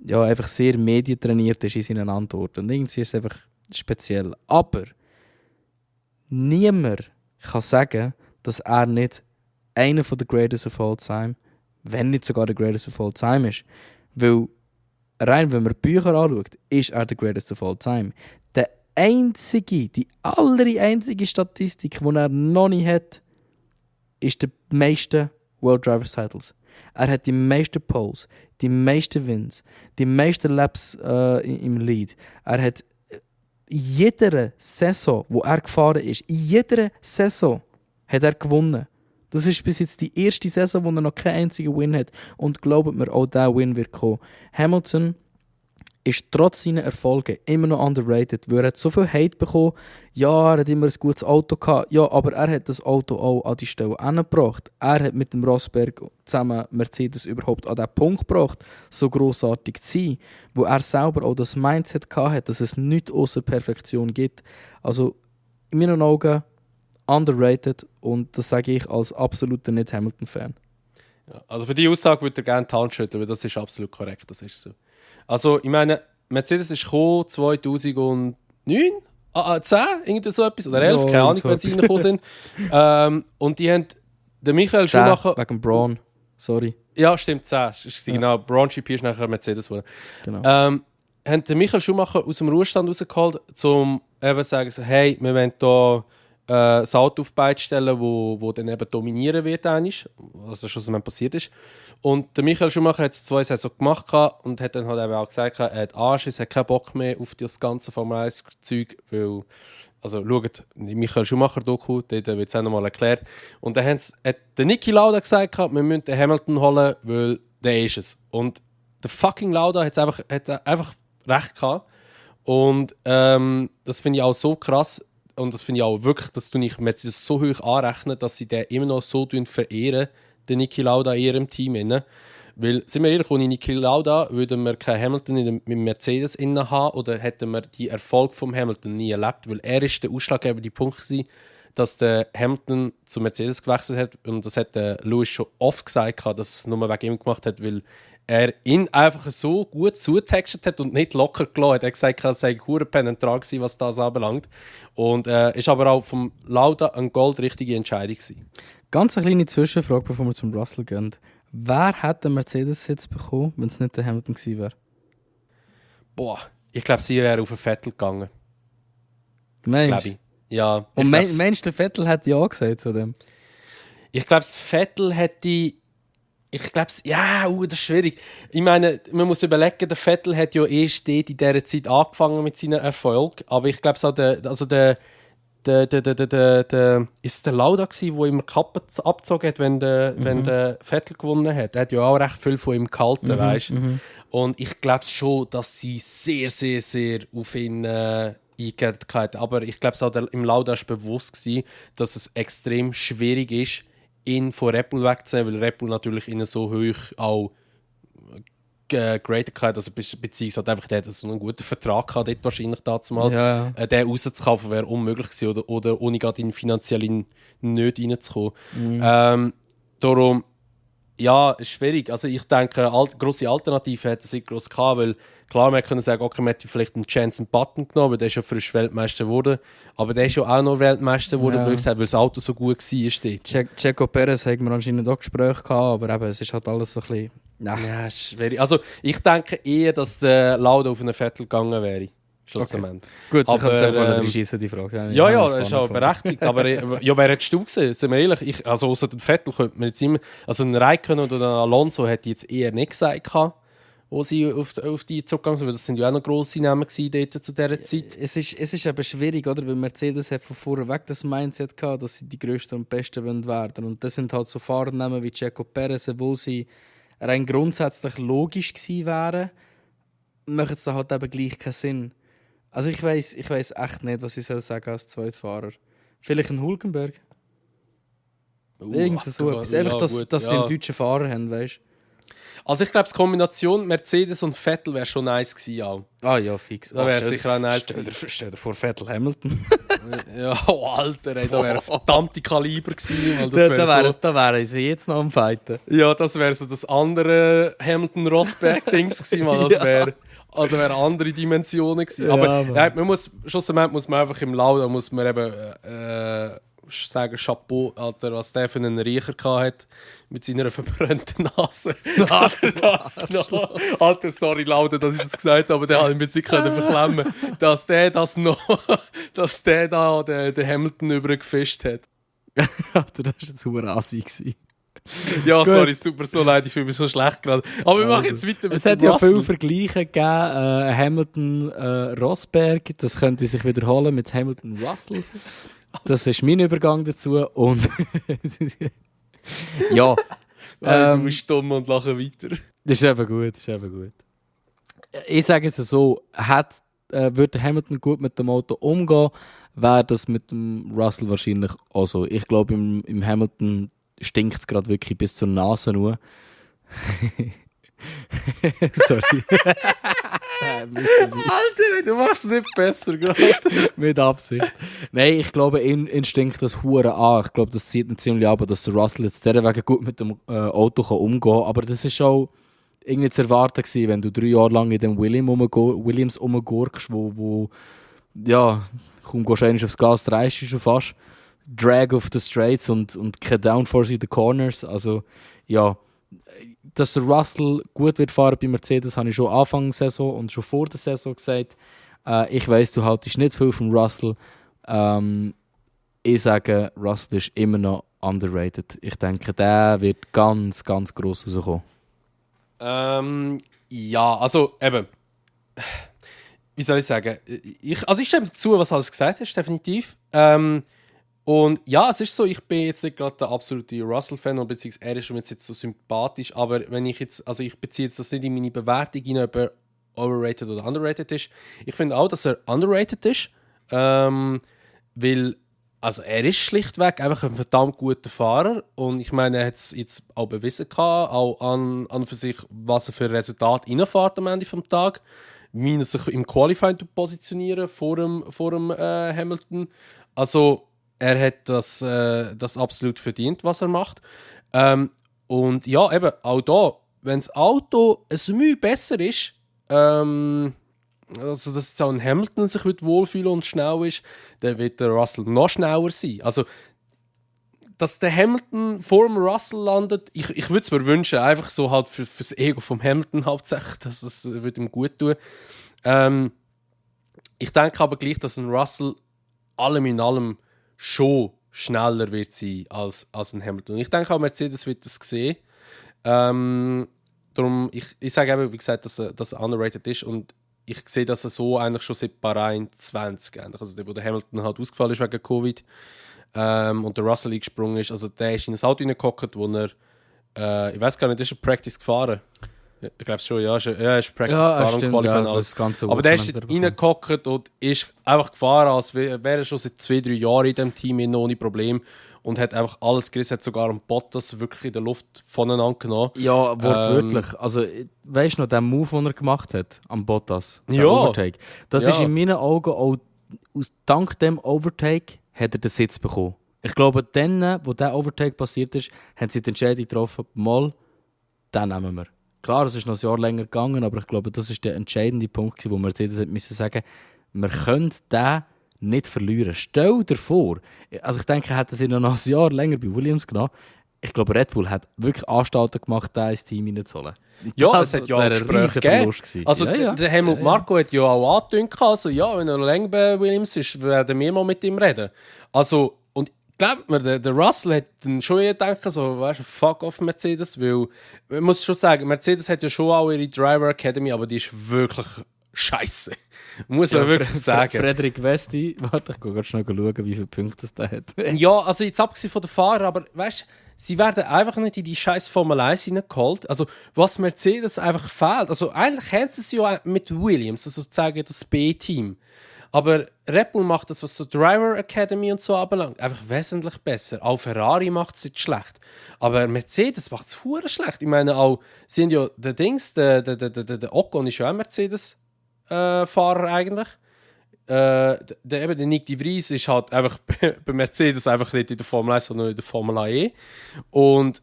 S3: ja, einfach sehr medientrainiert ist in seinen Antworten. Und irgendwie ist es einfach speziell. Aber niemand kann sagen, dass er nicht einer der Greatest of All Time, wenn nicht sogar der Greatest of All Time ist. Weil, rein wenn man Bücher anschaut, ist er der Greatest of All Time. Die einzige Statistik, die er noch nicht hat, ist die meisten World Drivers Titles. Er hat die meisten Poles, die meisten Wins, die meisten Laps im Lead. Er hat in jeder Saison, wo er gefahren ist, in jeder Saison hat er gewonnen. Das ist bis jetzt die erste Saison, wo er noch keinen einzigen Win hat. Und glaubt mir, auch dieser Win wird kommen. Hamilton ist trotz seiner Erfolge immer noch underrated, weil er hat so viel Hate bekommen. Ja, er hat immer ein gutes Auto gehabt. Ja, aber er hat das Auto auch an die Stelle angebracht. Er hat mit dem Rosberg zusammen Mercedes überhaupt an den Punkt gebracht, so grossartig zu sein, wo er selber auch das Mindset gehabt hat, dass es nichts außer Perfektion gibt. Also in meinen Augen underrated, und das sage ich als absoluter Nicht-Hamilton-Fan.
S2: Ja, also für die Aussage würde ich gerne die Hand schütteln, weil das ist absolut korrekt, das ist so. Also ich meine, Mercedes ist 2009, 10, irgendwie so etwas, oder 11,
S3: Ja,
S2: keine Ahnung,
S3: so
S2: wenn sie
S3: etwas.
S2: reingekommen sind. Und die haben den Michael
S3: 10,
S2: Schumacher...
S3: wegen Braun. Sorry.
S2: Ja, stimmt, 10.
S3: Ja.
S2: Genau, Braun GP ist nachher Mercedes geworden.
S3: Genau.
S2: Haben den Michael Schumacher aus dem Ruhestand rausgeholt, um eben zu sagen, so, hey, wir wollen hier das Auto auf die Beine stellen, wo dann eben dominieren wird, was schon passiert ist. Und der Michael Schumacher hat es 2 Saisons gemacht und hat dann halt eben auch gesagt, er hat Anschiss, hat keinen Bock mehr auf das ganze Formel 1-Zeug, weil, also schaut, Michael Schumacher-Doku, dort wird es auch nochmal erklärt. Und dann hat der Niki Lauda gesagt, wir müssen den Hamilton holen, weil der ist es. Und der fucking Lauda hat einfach recht gehabt. Und das finde ich auch so krass. Und das finde ich auch wirklich, dass du nicht Mercedes so hoch anrechnen, dass sie den immer noch so verehren, den Niki Lauda in ihrem Team. Weil, sind wir ehrlich, ohne Niki Lauda würden wir keinen Hamilton mit Mercedes haben oder hätten wir den Erfolg von Hamilton nie erlebt. Weil er ist der ausschlaggebende Punkt gewesen, dass der Hamilton zu Mercedes gewechselt hat. Und das hat Lewis schon oft gesagt, dass es nur wegen ihm gemacht hat, weil er ihn einfach so gut zugetextet hat und nicht locker gelassen hat. Er hat gesagt, es sei verdammt penetrant gewesen, was das anbelangt. Und ist aber auch vom Lauda eine goldrichtige Entscheidung gewesen.
S3: Ganz eine kleine Zwischenfrage, bevor wir zum Russell gehen. Wer hätte den Mercedes-Sitz bekommen, wenn es nicht der Hamilton gewesen wäre?
S2: Boah, ich glaube, sie wäre auf den Vettel gegangen.
S3: Meinst
S2: Glaube ich. Ja.
S3: Und meinst du, der Vettel hat ja gesagt zu dem?
S2: Ich glaube, das Vettel hätte... Ich glaube, das ist schwierig. Ich meine, man muss überlegen, der Vettel hat ja erst in dieser Zeit angefangen mit seinem Erfolg. Aber ich glaube, so ist der Lauda gsi, der immer Kappen abgezogen hat, wenn der Vettel gewonnen hat. Er hat ja auch recht viel von ihm gehalten, weißt du. Und ich glaube schon, dass sie sehr, sehr, sehr auf ihn eingegangen haben. Aber ich glaube, im Lauda war bewusst gewesen, dass es extrem schwierig ist, ihn von Red Bull wegzunehmen, weil Red Bull natürlich ihn so hoch auch geratet hat, also beziehungsweise einfach, der hat so einen guten Vertrag gehabt, dort wahrscheinlich dazu mal.
S3: Ja.
S2: Den rauszukaufen wäre unmöglich gewesen oder ohne gerade in finanziell nicht reinzukommen. Darum, ja, ist schwierig. Also ich denke, eine grosse Alternative hätte es nicht gross gehabt, weil klar, man könnte sagen, okay, man hätte vielleicht einen Jenson Button genommen, weil der ist ja frisch Weltmeister geworden. Aber der ist ja auch noch Weltmeister geworden, weil das Auto so gut war dort.
S3: Checo Perez haben wir anscheinend auch Gespräche gehabt, aber eben, es ist halt alles so ein bisschen...
S2: Ja, schwierig. Also ich denke eher, dass der Lauda auf einen Vettel gegangen wäre. Schlussendlich.
S3: Gut,
S2: aber,
S3: ich kann es selber schießen, die Frage.
S2: Ja, das ist auch berechtigt. Aber ja, wer hättest du gesehen? Sind wir ehrlich? Also außer den Vettel könnte man jetzt immer... Also einen Raikkonen oder einen Alonso hätte ich jetzt eher nicht gesagt, wo sie auf die zurückgegangen sind. Das sind ja auch noch grosse Namen dort zu dieser Zeit.
S3: Es ist eben schwierig, oder? Weil Mercedes hat von vorne weg das Mindset gehabt, dass sie die Größten und Besten werden wollen. Und das sind halt so Fahrernamen wie Checo Perez, obwohl sie rein grundsätzlich logisch gewesen wären, macht es halt eben gleich keinen Sinn. Also ich weiss echt nicht, was ich soll sagen als Zweitfahrer. Vielleicht ein Hulkenberg? Irgend so etwas. Einfach, dass sie einen deutschen Fahrer haben, weißt du?
S2: Also ich glaube, die Kombination Mercedes und Vettel wäre schon nice gewesen. Auch.
S3: Ah ja, fix.
S2: Das wäre sicher auch nice gewesen.
S3: Stell dir vor, Vettel Hamilton.
S2: Ja, oh, Alter, ey, da wäre verdammte Kaliber gewesen. Weil
S3: da wären sie jetzt noch am Fighten.
S2: Ja, das wäre so das andere Hamilton-Rosberg-Dings gewesen. Mal. Das wäre... Oder wären andere Dimensionen gewesen. Aber man muss einfach im Lauda muss man eben sagen, Chapeau, Alter, was der für einen Riecher hat mit seiner verbrannten Nase. Alter, sorry, Lauda, dass ich das gesagt habe, aber der hat ein bisschen verklemmen, dass der da den Hamilton übergefischt hat.
S3: Alter, das war jetzt super assig.
S2: Ja, sorry, es tut mir so leid, ich fühle mich so schlecht gerade. Aber wir machen jetzt weiter mit
S3: Es hat ja viele Vergleiche gegeben. Hamilton Rosberg, das könnte sich wiederholen mit Hamilton Russell. Das ist mein Übergang dazu. Und ja.
S2: Du bist dumm und lachen weiter.
S3: Das ist eben gut. Ich sage es so, würde Hamilton gut mit dem Auto umgehen, wäre das mit dem Russell wahrscheinlich auch so. Ich glaube, im Hamilton stinkt es gerade wirklich bis zur Nase nur. Sorry.
S2: Alter, du machst es nicht besser gerade.
S3: Mit Absicht. Nein, ich glaube, ihn stinkt das Hure an. Ich glaube, das zieht ihn ziemlich ab, dass der Russell jetzt dieser Wege gut mit dem Auto umgehen kann. Aber das ist auch irgendwie zu erwarten gewesen, wenn du 3 Jahre lang in dem Williams rumgurkst, wo ja, Kaum gehst du einmal aufs Gas, drehst du schon fast. Drag auf the Straights und kein Downforce in the Corners. Also, ja, dass der Russell gut wird fahren bei Mercedes, habe ich schon Anfang der Saison und schon vor der Saison gesagt. Ich weiss, du haltest nicht viel vom Russell. Ich sage, Russell ist immer noch underrated. Ich denke, der wird ganz, ganz gross rauskommen.
S2: Ja, also eben. Wie soll ich sagen? Ich stimme dazu, was du alles gesagt hast, definitiv. Und ja, es ist so, ich bin jetzt nicht gerade der absolute Russell-Fan, beziehungsweise er ist mir jetzt so sympathisch, aber wenn ich jetzt, also ich beziehe jetzt das nicht in meine Bewertung hinein, ob er overrated oder underrated ist. Ich finde auch, dass er underrated ist, weil also er ist schlichtweg einfach ein verdammt guter Fahrer und ich meine, er hat es jetzt auch bewiesen gehabt, auch an für sich, was er für Resultate reinfährt am Ende des Tages, wie er sich im Qualifying positionieren vor dem Hamilton. Also er hat das absolut verdient, was er macht. Und ja, eben, auch da, wenn das Auto ein Mühe besser ist, also dass jetzt auch ein Hamilton sich wohlfühlen und schnell ist, dann wird der Russell noch schneller sein. Also, dass der Hamilton vor dem Russell landet, ich würde es mir wünschen, einfach so halt fürs Ego vom Hamilton hauptsächlich, dass es würde ihm gut tun. Ich denke aber gleich, dass ein Russell allem in allem schon schneller wird sein als ein Hamilton. Ich denke auch, Mercedes wird das sehen. Darum, ich sage eben, wie gesagt, dass er underrated ist und ich sehe das so eigentlich schon seit Bahrain 20. Also wo der Hamilton halt ausgefallen ist wegen Covid und der Russell eingesprungen ist. Also der ist in ein Auto reingehockt, wo er, ich weiß gar nicht, ist er Practice gefahren? Ich glaube schon, ja. Er ist Practice gefahren und Qualifying alles. Aber der ist reingehockt und ist einfach gefahren, als wäre er schon seit 2-3 Jahren in diesem Team ohne Problem. Und hat einfach alles gerissen, hat sogar einen Bottas wirklich in der Luft voneinander genommen.
S3: Ja, wortwörtlich. Also, weißt du noch, den Move, den er gemacht hat am Bottas?
S2: Ja.
S3: Overtake. Das ist in meinen Augen auch, dank dem Overtake hat er den Sitz bekommen. Ich glaube, dann, wo der Overtake passiert ist, haben sie die Entscheidung getroffen, mal, den nehmen wir. Klar, es ist noch ein Jahr länger gegangen, aber ich glaube, das ist der entscheidende Punkt, wo Mercedes müssen sagen, wir können den nicht verlieren. Stell dir vor, also ich denke, hätten sie noch ein Jahr länger bei Williams genommen. Ich glaube, Red Bull hat wirklich Anstalten gemacht, da ins Team reinzuholen.
S2: Ja, es hat ja auch Gespräche gegeben. Also der Helmut Marko hat ja auch angedeutet, also ja, wenn er länger bei Williams ist, werden wir mal mit ihm reden. Also, und glaubt mir, der Russell hat dann schon gedacht, so, weißt du, fuck off Mercedes, weil, man muss schon sagen, Mercedes hat ja schon auch ihre Driver Academy, aber die ist wirklich scheiße. Muss man wirklich sagen.
S3: Frederik Vesti, warte, ich gehe gerade schnell schauen, wie viele Punkte das hat.
S2: Ja, also jetzt abgesehen von den Fahrern, aber weißt du, sie werden einfach nicht in die scheiß Formel 1 hineingeholt. Also, was Mercedes einfach fehlt, also eigentlich haben sie es ja mit Williams, also sozusagen das B-Team. Aber Red Bull macht das, was so Driver Academy und so anbelangt, einfach wesentlich besser. Auch Ferrari macht es nicht schlecht. Aber Mercedes macht es verdammt schlecht. Ich meine auch, sie haben ja der Dings, der Ocon ist ja auch Mercedes. Fahrer eigentlich. Der Nick de Vries ist halt einfach bei Mercedes einfach nicht in der Formel 1, sondern in der Formel E. Und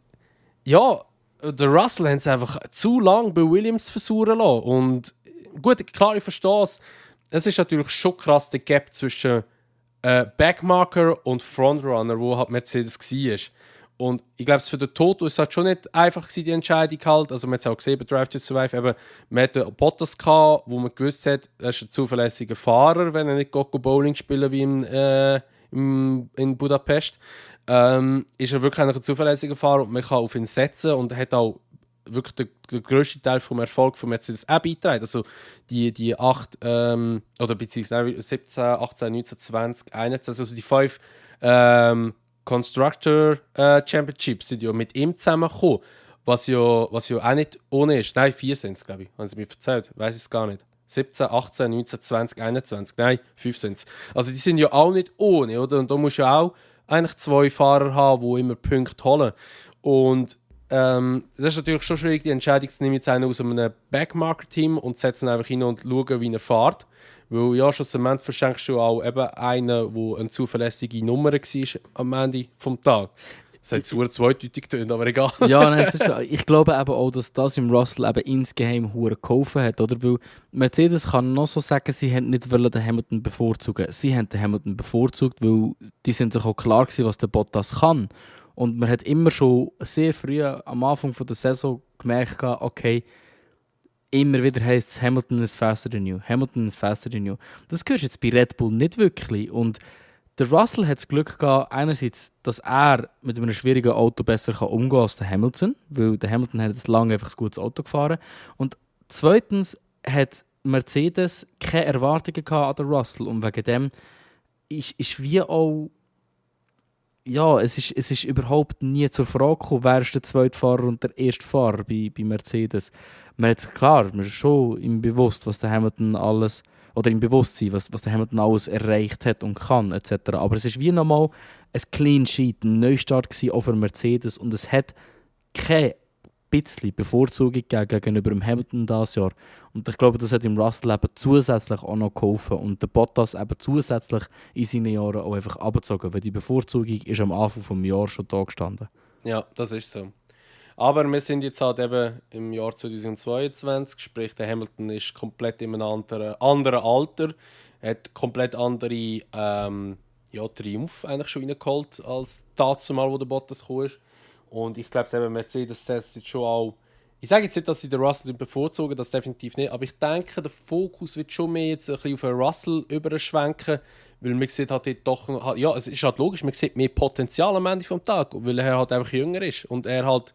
S2: ja, der Russell haben es einfach zu lange bei Williams versuchen lassen. Und gut, klar, ich verstehe es. Es ist natürlich schon krass der Gap zwischen Backmarker und Frontrunner, wo halt Mercedes war. Und ich glaube, für den Toto ist es halt schon nicht einfach gewesen, die Entscheidung halt. Also man hat es auch gesehen bei Drive to Survive, eben, man hatte Bottas gehabt, wo man gewusst hat, er ist ein zuverlässiger Fahrer, wenn er nicht Bowling spielen wie in Budapest. Ist er wirklich ein zuverlässiger Fahrer und man kann auf ihn setzen und er hat auch wirklich den grössten Teil vom Erfolg von Mercedes auch beitragen. Also die 8, oder beziehungsweise 17, 18, 19, 20, 21, also die 5 Constructor Championships sind ja mit ihm zusammengekommen, was ja auch nicht ohne ist. Nein, 4 sind es, glaube ich. Haben sie mir erzählt? Weiß ich es gar nicht. 17, 18, 19, 20, 21. Nein, 5 sind es. Also die sind ja auch nicht ohne, oder? Und da musst du ja auch eigentlich 2 Fahrer haben, die immer Punkte holen. Und das ist natürlich schon schwierig, die Entscheidung zu nehmen, jetzt einen aus einem Backmarker-Team und setzen einfach hin und schauen, wie er fährt. Weil ja, schlussendlich verschenkst du auch eben einen, der eine zuverlässige Nummer war am Ende des Tages. Das hat super zweideutig getönt, aber egal.
S3: Ja, nein, es ist so. Ich glaube eben auch, dass das im Russell eben insgeheim hure geholfen hat, oder? Weil Mercedes kann noch so sagen, sie haben nicht wollen den Hamilton bevorzugen. Sie haben den Hamilton bevorzugt, weil die sind sich auch klar gewesen, was der Bottas kann. Und man hat immer schon sehr früh am Anfang von der Saison gemerkt, okay, immer wieder heisst es, Hamilton is faster than you. Hamilton is faster than you. Das hörst du jetzt bei Red Bull nicht wirklich. Und der Russell hat das Glück gehabt, einerseits, dass er mit einem schwierigen Auto besser umgehen kann als der Hamilton, weil der Hamilton hat jetzt lange einfach ein gutes Auto gefahren. Und zweitens hat Mercedes keine Erwartungen gehabt an den Russell und wegen dem ist wie auch, ja, es ist überhaupt nie zur Frage gekommen, wer ist der zweite Fahrer und der erste Fahrer bei Mercedes. Man hat klar, man ist schon im Bewusst, was der Hamilton alles, oder im Bewusstsein, was der Hamilton alles erreicht hat und kann, etc. Aber es ist wie nochmal ein Clean Sheet, ein Neustart gewesen, auch für Mercedes und es hat kein bisschen Bevorzugung gegenüber dem Hamilton dieses Jahr. Und ich glaube, das hat im Russell eben zusätzlich auch noch geholfen und der Bottas eben zusätzlich in seinen Jahren auch einfach abgezogen, weil die Bevorzugung ist am Anfang des Jahres schon da gestanden.
S2: Ja, das ist so. Aber wir sind jetzt halt eben im Jahr 2022, sprich der Hamilton ist komplett in einem anderen Alter, hat komplett andere Triumph eigentlich schon reingeholt als das Mal, wo der Bottas gekommen ist. Und ich glaube, Mercedes setzt jetzt schon auch, ich sage jetzt nicht, dass sie den Russell bevorzugen, das definitiv nicht, aber ich denke, der Fokus wird schon mehr jetzt ein bisschen auf den Russell überschwenken, weil man sieht halt doch, ja, es ist halt logisch, man sieht mehr Potenzial am Ende des Tages, weil er halt einfach jünger ist und er halt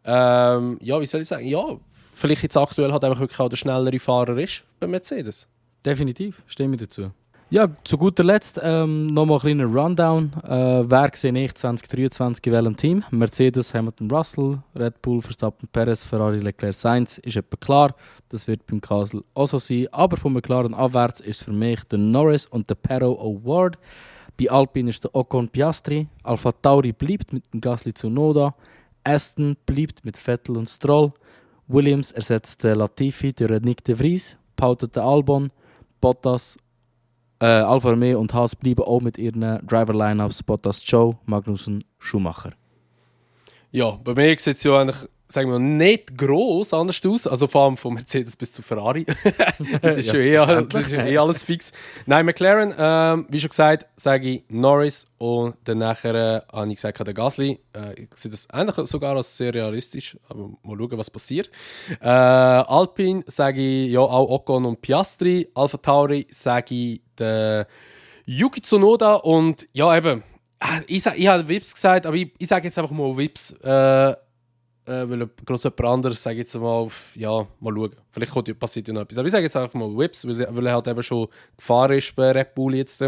S2: ja, wie soll ich sagen? Ja, vielleicht jetzt aktuell halt einfach wirklich auch der schnellere Fahrer ist bei Mercedes.
S3: Definitiv, stimme ich dazu. Ja, zu guter Letzt nochmal ein kleiner Rundown. Wer sehe ich 2023 in welchem Team? Mercedes, Hamilton, Russell, Red Bull, Verstappen, Perez, Ferrari, Leclerc, Sainz. Ist etwa klar, das wird beim Castle auch so sein. Aber von McLaren abwärts ist für mich der Norris und der Perro Award. Bei Alpine ist der Ocon Piastri. Alpha Tauri bleibt mit dem Gasly Tsunoda. Aston bleibt mit Vettel und Stroll. Williams ersetzt Latifi durch Nick de Vries. Behaltet den Albon. Bottas, Alfa Romeo und Haas bleiben auch mit ihren Driver-Lineups. Bottas, Joe, Magnussen, Schumacher.
S2: Ja, bei mir sieht es ja eigentlich, sagen wir, nicht gross anders aus. Also vor allem von Mercedes bis zu Ferrari. Das ist ja alles fix. Nein, McLaren, wie schon gesagt, sage ich Norris und dann nachher habe ich gesagt, der Gasly. Ich sehe das eigentlich sogar als sehr realistisch, aber mal schauen, was passiert. Alpine sage ich ja auch Ocon und Piastri. Alpha Tauri sage ich der Yuki Tsunoda und ja eben, ich habe Vips gesagt, aber ich sage jetzt einfach mal Vips. Weil gross jemand anderes, sage ich jetzt mal, ja, mal schauen. Vielleicht passiert ja noch etwas. Aber ich sage jetzt einfach mal Whips, weil er halt eben schon gefahren ist bei Red Bull jetzt.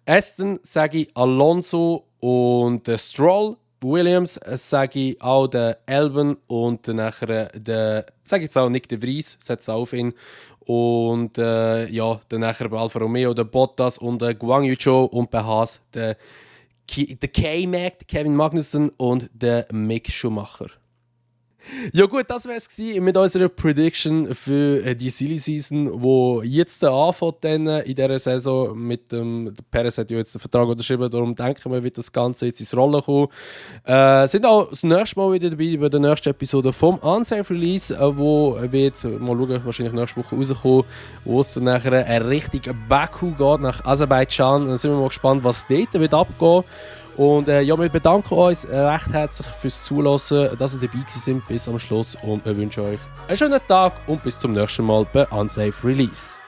S2: Aston sage ich Alonso und Stroll. Williams sage ich auch den Albon und dann nachher sage ich jetzt auch Nick de Vries, setze auf ihn. Und ja, dann nachher bei Alfa Romeo der Bottas und der Guang Yu Zhou und bei Haas der K-Mac, Kevin Magnussen und der Mick Schumacher. Ja gut, das wäre es mit unserer Prediction für die Silly Season, die jetzt anfängt in dieser Saison. Mit dem Perez hat ja jetzt den Vertrag unterschrieben, darum denken wir, wird das Ganze jetzt ins Rollen kommen. Sind auch das nächste Mal wieder dabei bei der nächsten Episode vom Unsafe Release, wo wird mal schauen, wahrscheinlich nächste Woche rauskommen, wo es dann nachher Richtung Baku geht, nach Aserbaidschan. Dann sind wir mal gespannt, was dort wird abgehen. Und ja, wir bedanken uns recht herzlich fürs Zuhören, dass ihr dabei sind bis am Schluss und wir wünschen euch einen schönen Tag und bis zum nächsten Mal bei Unsafe Release.